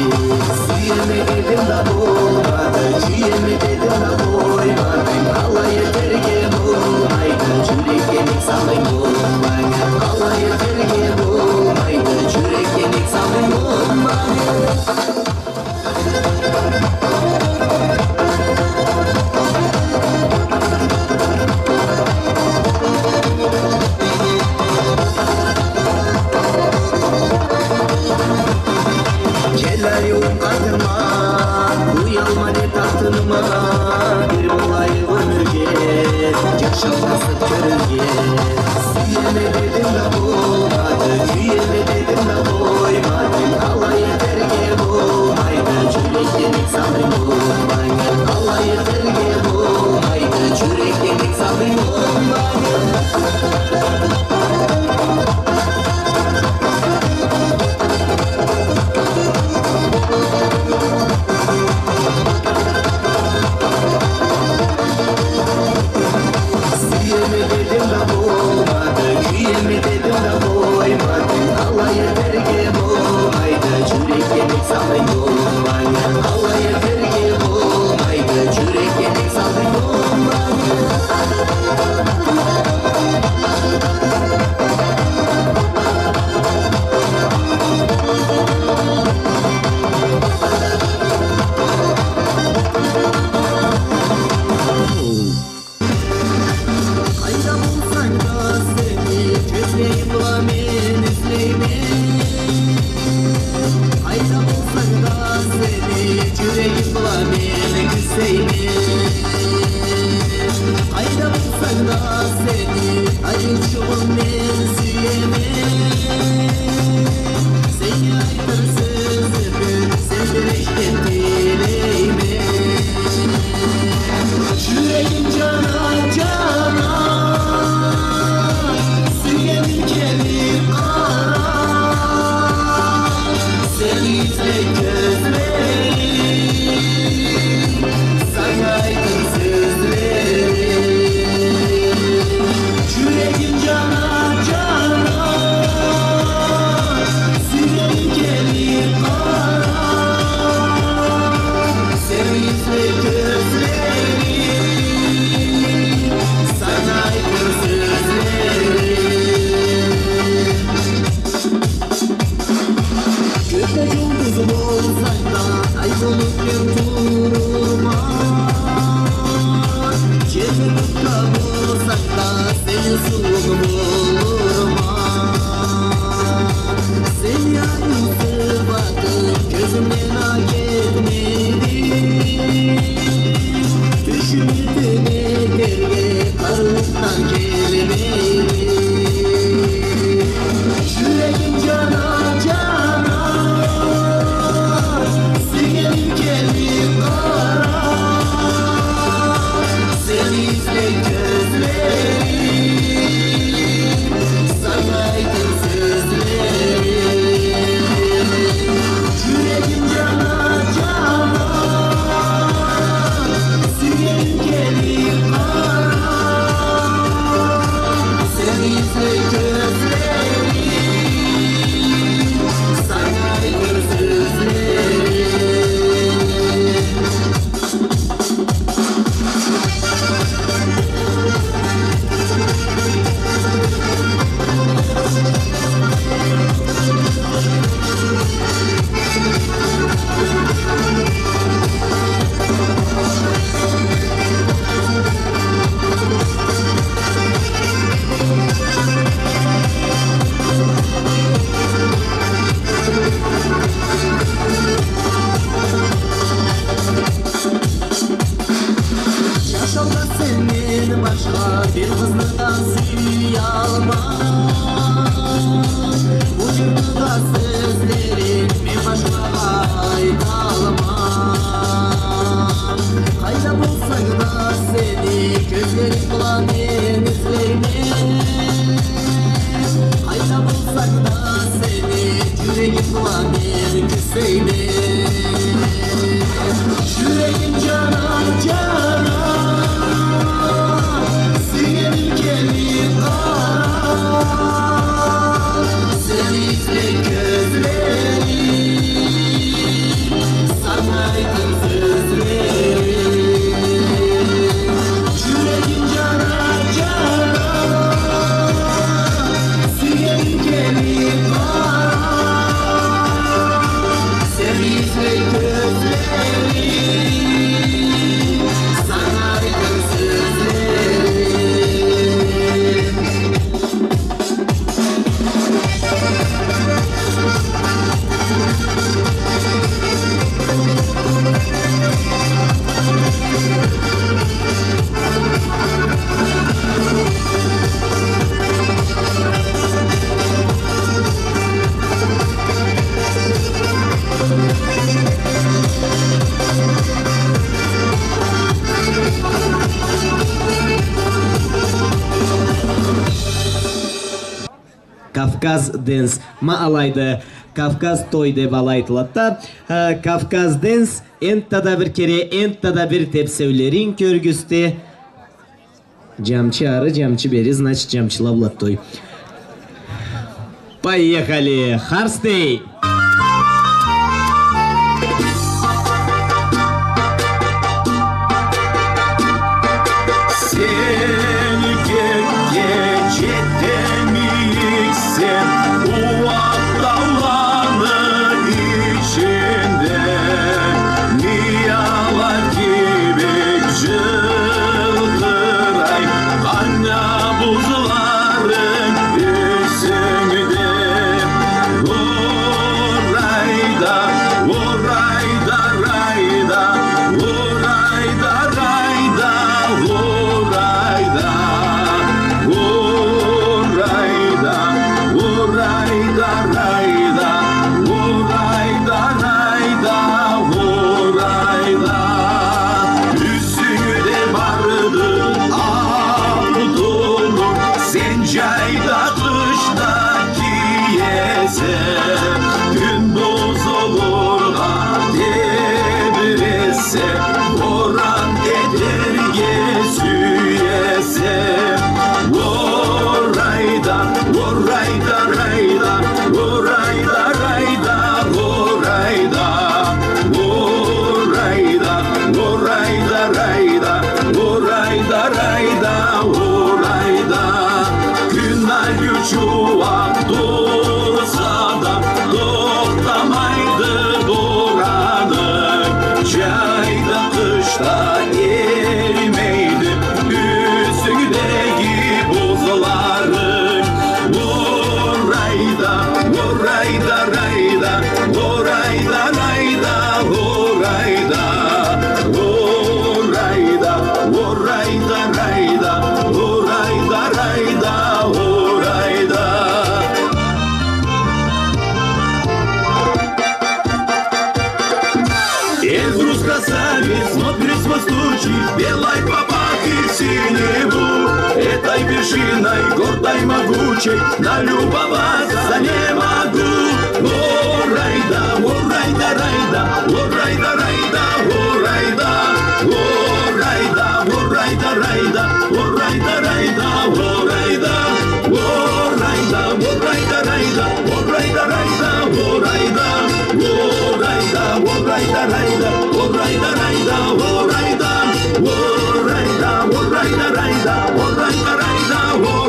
Сюеме дедим да болмады, кюеме дедим да къоймадынг, алай этерге болмайды, джюрекге нек салдынг болмайды, алай этерге болмайды, джюрекге нек салдынг болмайды. Джел ариу къатырма, уялма не тартынма, бир болайыкъ ёмюрге, джашау насып кёрюрге. Сюеме дедим да болмады, кюеме дедим да къоймадынг, алай этерге болмайды, джюрекге нек салдынг болмайды, алай этерге болмайды, джюрекге нек салдынг болмайды. Сюеме дедим да болмады, кюеме дедим да къоймадынг, алай этерге болмайды, джюрекге нек салдынг болмайды, алай этерге болмайды, джюрекге нек салдынг болмайды. Къайда болсанг да сени кёзлейим бла мен излейме. Къайда болсанг да сени джюрегим бла мен кюсейме. Къайда болсанг да сени, ариучугъум, мен сюеме. Сеннге айтыр сёзюмю сен тирешден тилейме. Джюрегим джана, джана, сюйгеним келип къара. Сени излей кёзлерим, санга айтыр сёзлерим. Джюрегим джана, джана, сюйгеним келип къара. Сени излей кёзлерим, санга айтыр сёзлерим. Кёкде джулдуз болсанг да, ай болуп мен турурма. Джер къутда болсанг да, сени сууунг болурма. Сени ариу сыфатынг кёзюмден а кетмейди. Тюшюмю тюнетерге къарыуукъдан келмейди. Джюрегим джана, джана, сюйгеним келип къара. Сени излей кёзлерим, санга айтыр сёзлерим. Джюрегим джана, джана, сюйгеним келип къара. Башха бир къызны да сюялмам. Бу жырны да сёзлерин мен башхагъа айталмам. Къайда болсанг да сени кёзлеринг бла мен излейме. Къайда болсанг да сени жюрегим бла мен кюсейме. Жюрегим жана, жана, сюйгеним келип къара. Сени излей кёзлерим, санга айтыр сёзлерим. Жюрегим жана, жана, сюйгеним келип къара. Сени излей кёзлерим, санга айтыр сёзлерим. Кавказ дэнс. Ма алайды, Кавказ той деп алай айтылады да. Э, Кавказ дэнс энтта да бир кере, энтта да бир тепсеулерин кёргюзте. Жамчы ары, жамчы бери, значит, жамчыла болады той. Поехали! Харстей! Сен кёкге жетемисен, ууакъ тауланы ичинде, мияла кибик жылтырай, къанга бузларынг юсюнгде. Орайда, орайда, райда, орайда, райда, орайда, орайда, орайда, райда, орайда, райда, орайда. Юсюнгде барды алтыны, сен жайда, къышда киесе, кюн бузулургъа тебресе, боран этерге сюесе. Орайда, орайда, райда, орайда, райда, орайда, орайда, орайда, райда, орайда, райда, орайда. Кюн алай чууап турса да, тохтамайды бораны. Жайда, къышда эрмейди юсюнгдеги бузларынг. Орайда, орайда, райда, орайда, райда, орайда, орайда, орайда, райда, орайда, райда, орайда. Эльбрус красавец, смотри, свой случай, белой папахи в синеву, этой вершиной гордой, могучей налюбоваться не могу. Орайда, орайда, райда, орайда, райда, орайда, орайда, орайда, райда, орайда, райда, орайда, орайда, орайда, райда, орайда, райда, орайда, орайда, орайда, райда, орайда, райда, орайда, орайда, орайда, райда, орайда, райда,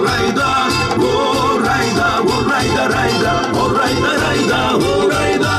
орайда, орайда, орайда, райда, орайда, райда, орайда.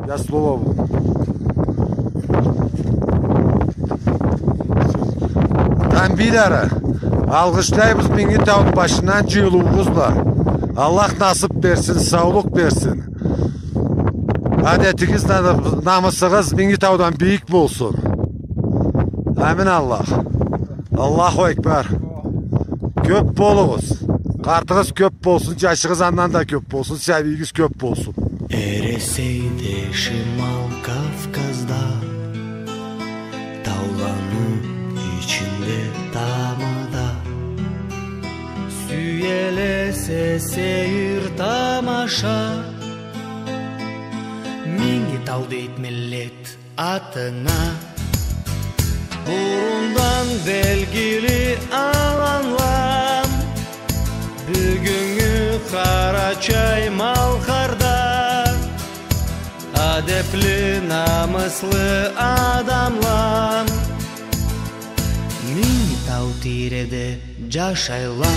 Я слово бу. Тамбийлары, алгъышлайбыз Минги тауну башындан джыйылыуугъузла. Аллах насып берсин, саулукъ берсин. Адетигиз, на-, намысыгъыз Минги таудан бийик болсун. Амин Аллах. Аллаху Акбар. Кёп болугъуз. Къартыгъыз кёп болсун, джашыгъыз андан да кёп болсун, сабийигиз кёп болсун. Эресейде, Шимал Кавказда, тауланы ичинде, тамада, сюелесе сейир тамаша. Минги тау дейд миллет атына. Бурундан белгили аланла, бюгюннгю Къарачай-Малкъарда адепли, намыслы адамла Минги тау тийреде джашайла.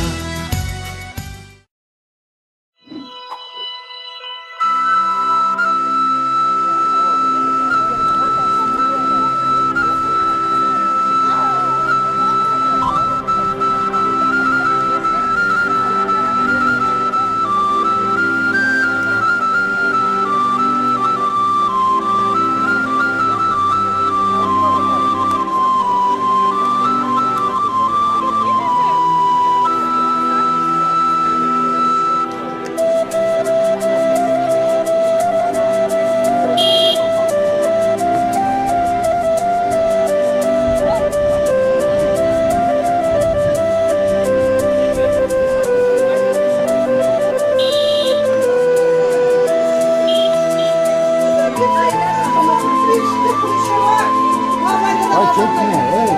Ай, чёкме, эй.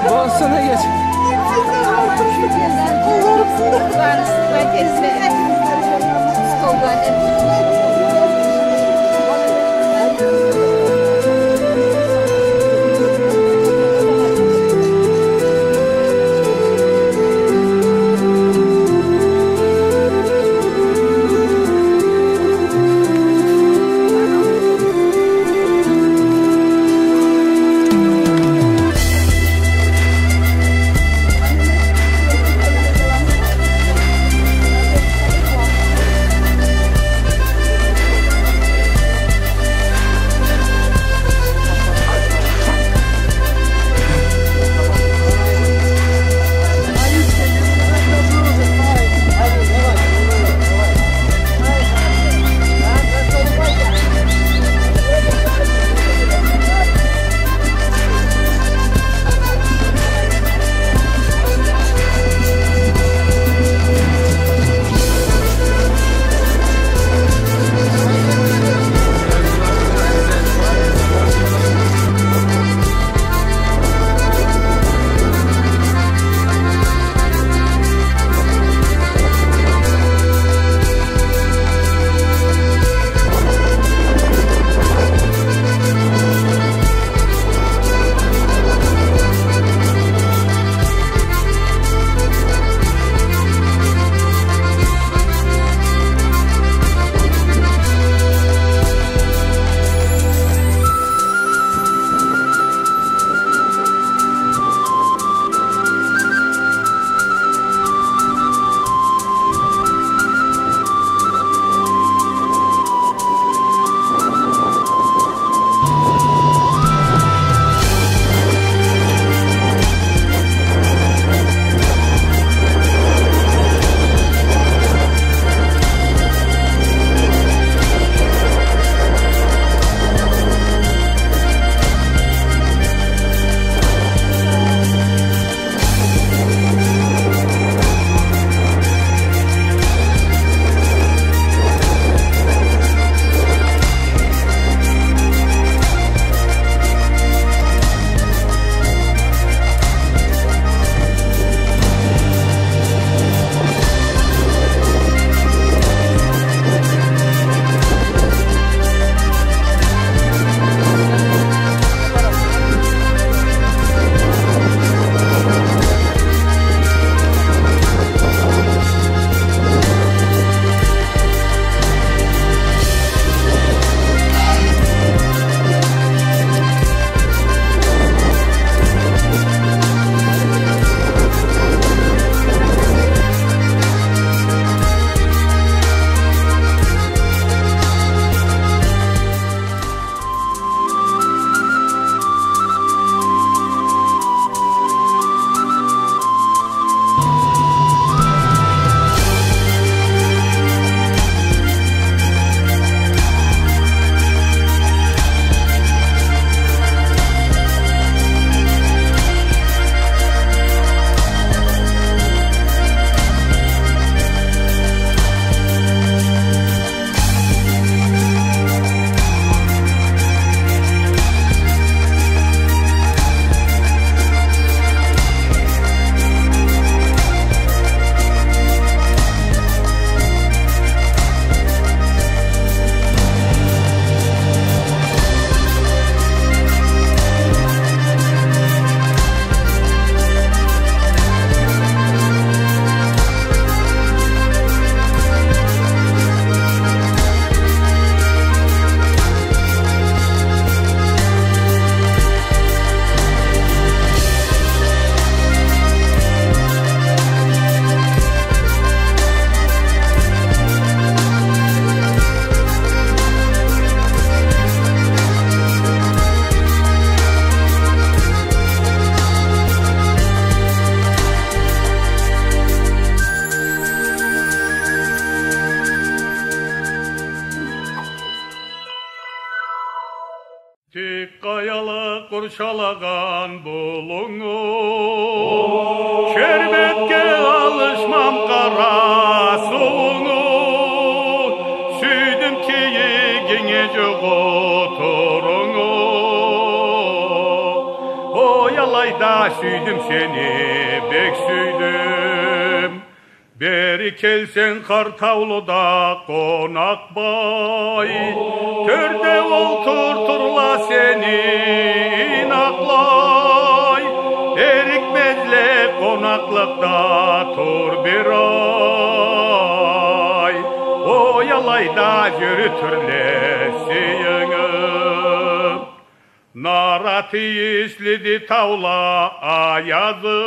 Болсун, геч. Тик къаяла къуршалагъан болунгу, шербетге алышмам къара суунгу. Сюйдюм кийигинге джугъутурунгу. Ой, алайда сюйдюм сени, бек сюйдюм. Бери келсенг, Къартаулуда къонакъбай, тёрде олтуртурла сени ийнакълай. Эрикмезле къонакълыкъда тур бир ай. Ой, алайда джюрютюрле сыйынып. Нарат ийислиди таула аязы,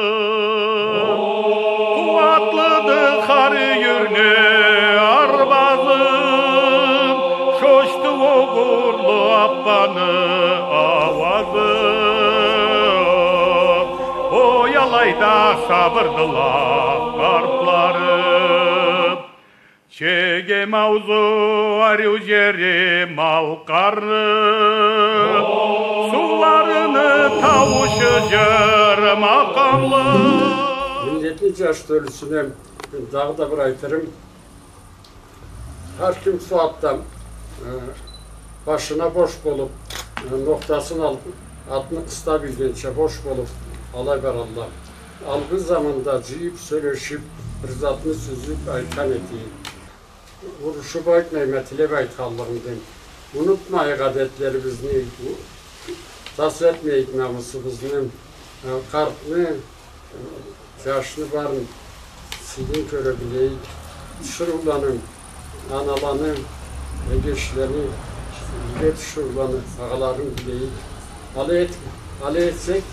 къууатлыды хар юйюрню арбазы, шошду огъурлу аппаны ауазы. Ой, алайда сабырдыла къартлары. Чегем аузу ариу джери Малкъарны, сууларыны тауушу джыр макъамлы. Миллетни джаш тёлюсюне дагъыда бир айтырым. Хар ким суу атда, э, башына бош болуп, э, нохтасын алып, атны къыстап ийгенча бош болуп, алай баралла. Алгъын заманда джыйып, сёлешип, бир затны сюзюп айтхан эдик. Урушуп айтмайма, тилеп айтханлыгъымды. Унутмайыкъ адетлерибизни, у-, тас этмейик намысыбызны, э, къартны, джашны барын сыйын кёре билейик. Тиширыуланы, аналаны, эгечлени, иги тиширыуланы, агъаларын билейик. Алай эт-, алай этсек,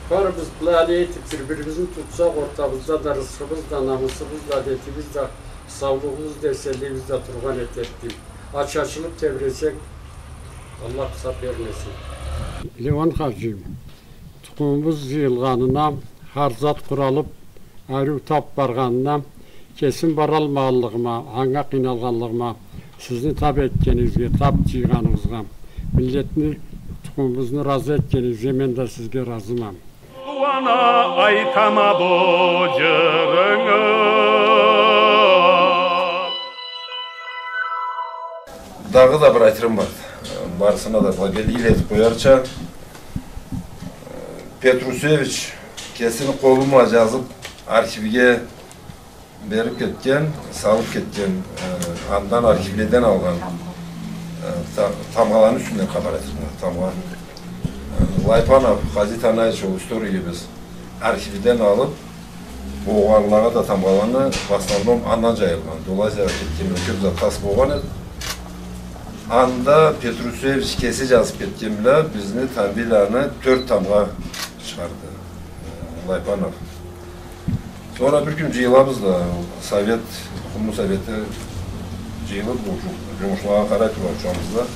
барыбыз былай алай этип, бир-бирибизни тутсакъ, ортабызда да рысхыбыз да, намысыбыз да, адетибиз да, саулугъубуз да, эсенлигибиз да тургъан этеди. Ач-ачылып тебресек, Аллах хысап бермесин. Леон хаджи, тукъумубуз джыйылгъанына, хар зат къуралып, ариу тап баргъанына, кесим баралмагъанлыгъыма, анга къыйналгъанлыгъыма, сизни тап этгенигизге, тап джыйгъаныгъызгъа, миллетни, тукъумубузну разы этгенигизге мен да сизге разыма. Къууана айтама бу джырынгы. Дагъыда бир айтырым бар. Барысына да былай белгили этип къоярча, Петрусевич кесини къолу бла джазып, архивге берип кетген, салып кетген, э, андан архивледен алгъан, э, та-, тамгъаланы юсюнден хапар айтырма, тамгъа. Э, Лайпанов Хази Танаевич, ол историгибиз, архивден алып, болгъанлагъа да тамгъаланы, в основном, андан джайылгъан. Долайза кетген кёп зат тас болгъан эди. Анда Петрусевич кеси джазып кетген бла бизни Тамбийланы тёрт тамгъа чыгъарды, э, Лайпанов. Сора бир кюн джыйылабыз да, совет, тукъумну совети джыйылып, бу джу-, джумушлагъа къарай тургъан учабызда.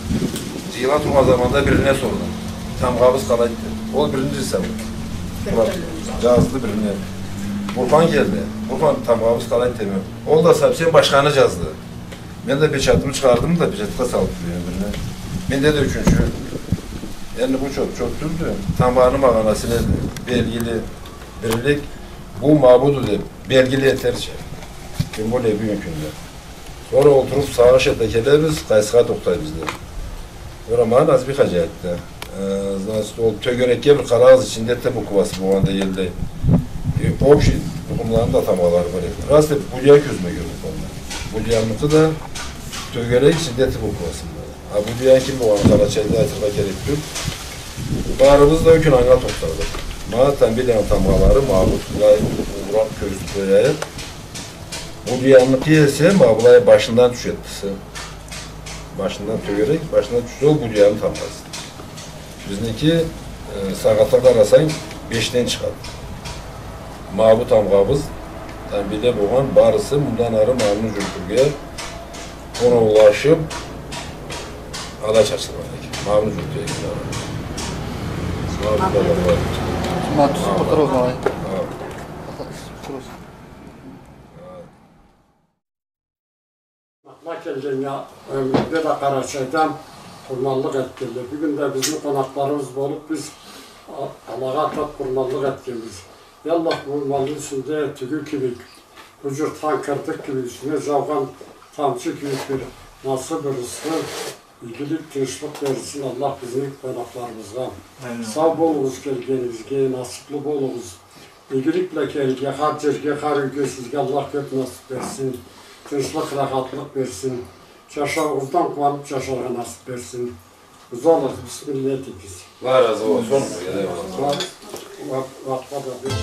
Джыйыла тургъан заманда бирине сордум. Тамгъабыз къалайды деб. Ол биринчи совет. Турат джазды бирине. Бурхан келди. Бурхан, тамгъабыз къалайды деб. Ол да совсем башханы джазды. Мен да печатымы чыгъардым да, печатха салып джюрюйюм бирине. Менде да ючюнчю. Энди бу чот, чот тюлдю. Тамгъаны магъанасы неди? Белгили. Бирлик, бу ма буду деб белгили этерча. Тем более бюгюннгю кюнде. Сора олтуруб сагъыш эте келебиз, къайсыгъа тохтайбыз деб. Сора манга Назби хаджи айтды. Э, значит, ол тёгерекге бир къарагъыз, ичинде Т буквасы болгъанда элде. Э, общий тукъумланы да тамгъалары бар эди. Рас деб, Будиян кёзюме кёрюнюб къалды. Будиянныкъы да тёгерек, ичинде Т буквасы бар. А Будиян ким болгъанын Къарачайда айтыргъа керек тюл. Барыбыз да ол кюн анга тохтадыкъ. Ма Тамбийланы тамгъалары, ма бу былай ураб кёргюзтюб къояйыкъ. Будиянныкъы эсе, ма былай башындан тюшеди тысы. Башындан тёгерек, башындан тюшсе, ол Будиянны тамгъасы. Бизники, э, сагъатда къарасанг, бешден чыгъады. Ма бу тамгъабыз, Тамбийде болгъан барысы мындан ары ма муну джюрютюрге къоноулашыб, алай чачылгъан экен. Ма муну джюрютюрге. Ма бу да бар. Ма тюзюб къуртарабыз, ма. Ха. Ма келгеннге, э, бир да Къарачайдан къурманлыкъ этгенле. Бюгюн да бизни къонакъларыбыз болуп, биз а-, алагъа атап къурманлыкъ этгенбиз. Я Аллах, бу малны юсюнде тюгю кибик, бу джуртхан кырдык кибик юсюне джаугъан тамчы кибик бир насыб, рысхы, игилик, тынчлыкъ берсин Аллах бизни къонакъларыбызгъа. Амин. Сау болугъуз келгенигизге, насыблы болугъуз. Игилик бла келирге, хар джерге, хар юйге, сизге Аллах кёб насыб берсин. Тынчлыкъ, рахатлыкъ берсин. Джашауугъуздан къууаныб джашаргъа насыб берсин. Узалыгъыз, бисмилла этигиз. Аллах разы болсун. Ва-, ва-, вакътиде.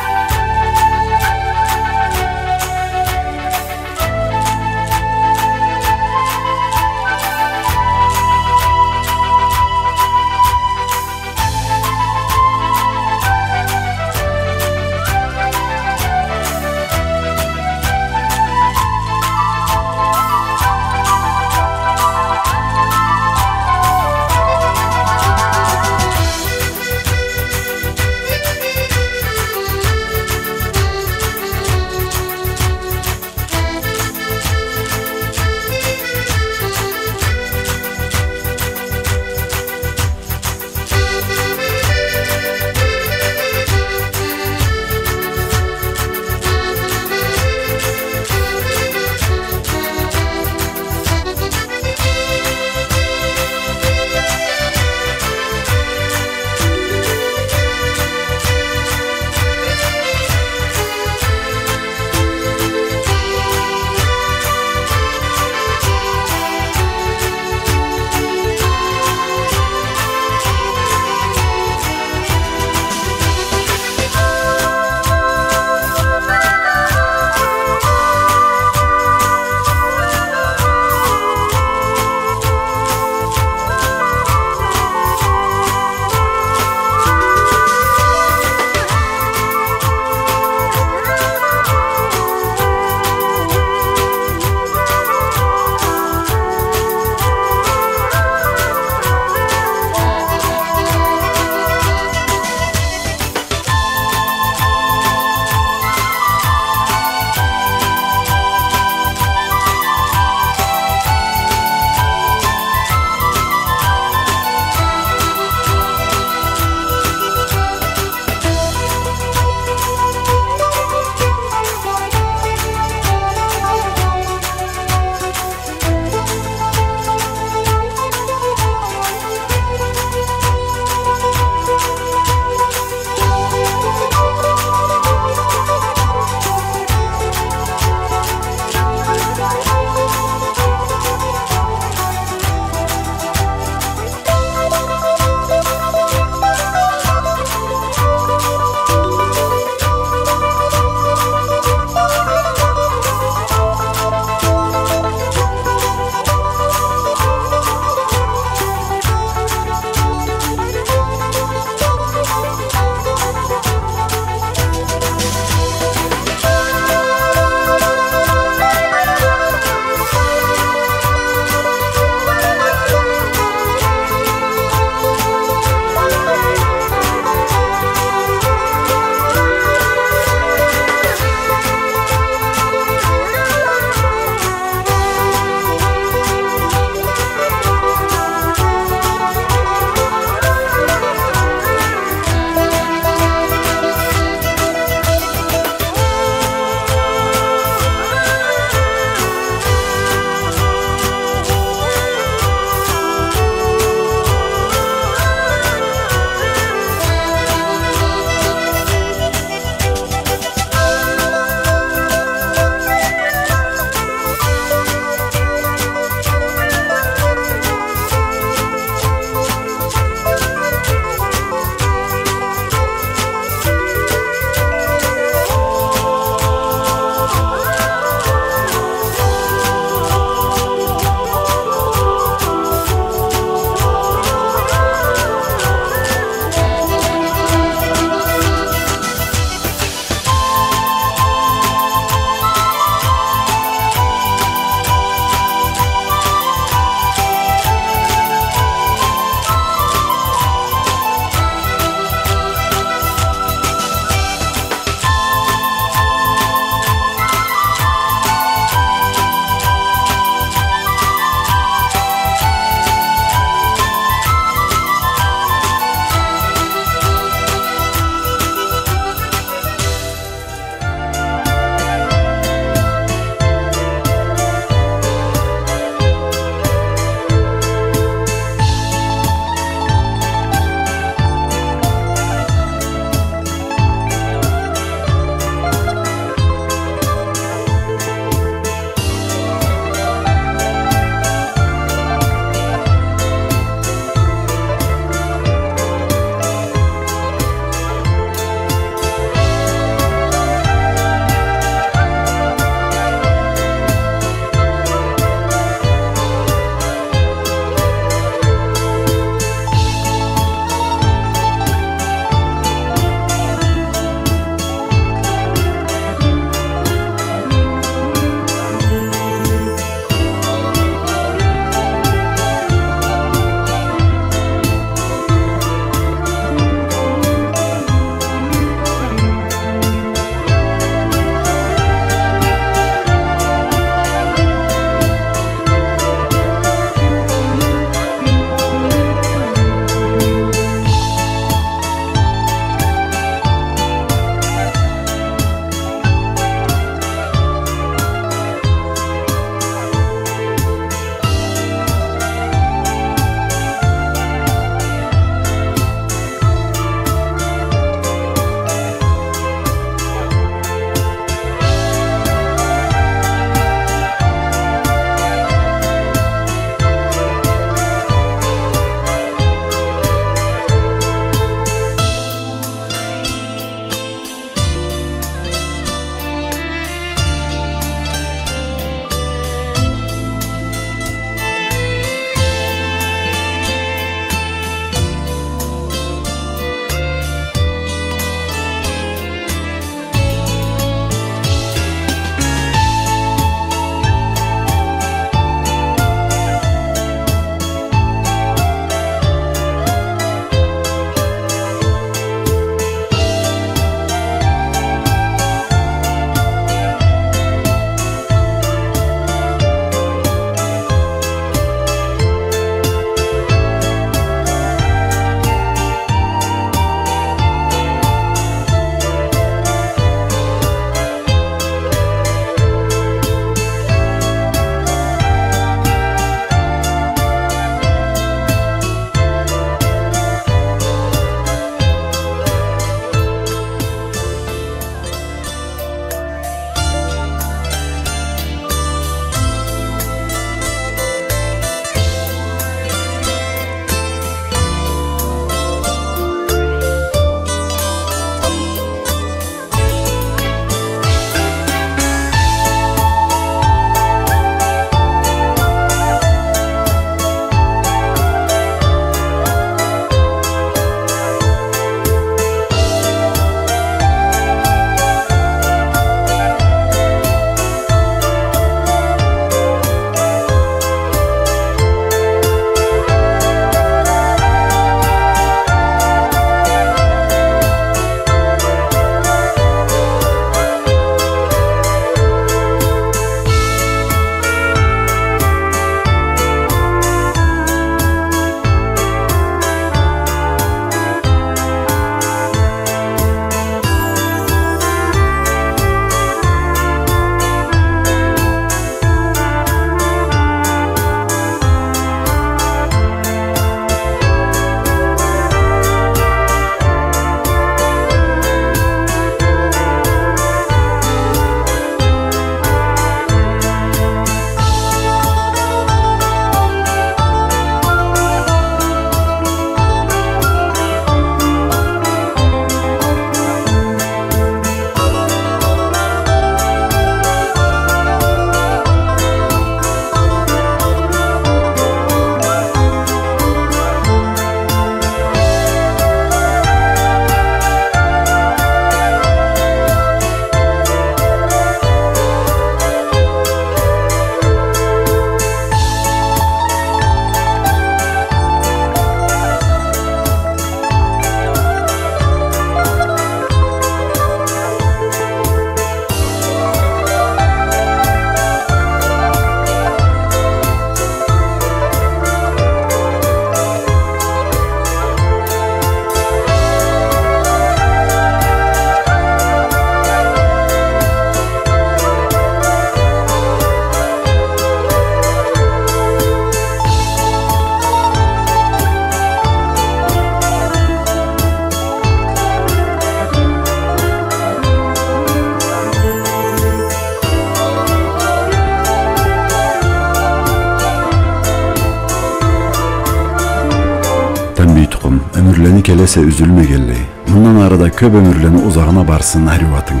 Ёмюрлени келесе юзюлмегенлей, мындан ары да кёп ёмюрлени узагъына барсын ариу атынг.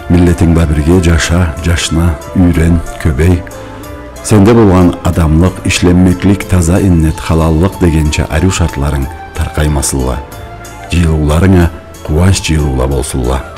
Миллетинг бла бирге джаша, джашна, юйрен, кёбей. Сенде болгъан адамлыкъ, ишленмеклик, таза иннет, халаллыкъ дегенча ариу шартларынг таркъаймасынла. Джыйылыуларынга къууанч джыйылыула болсунла.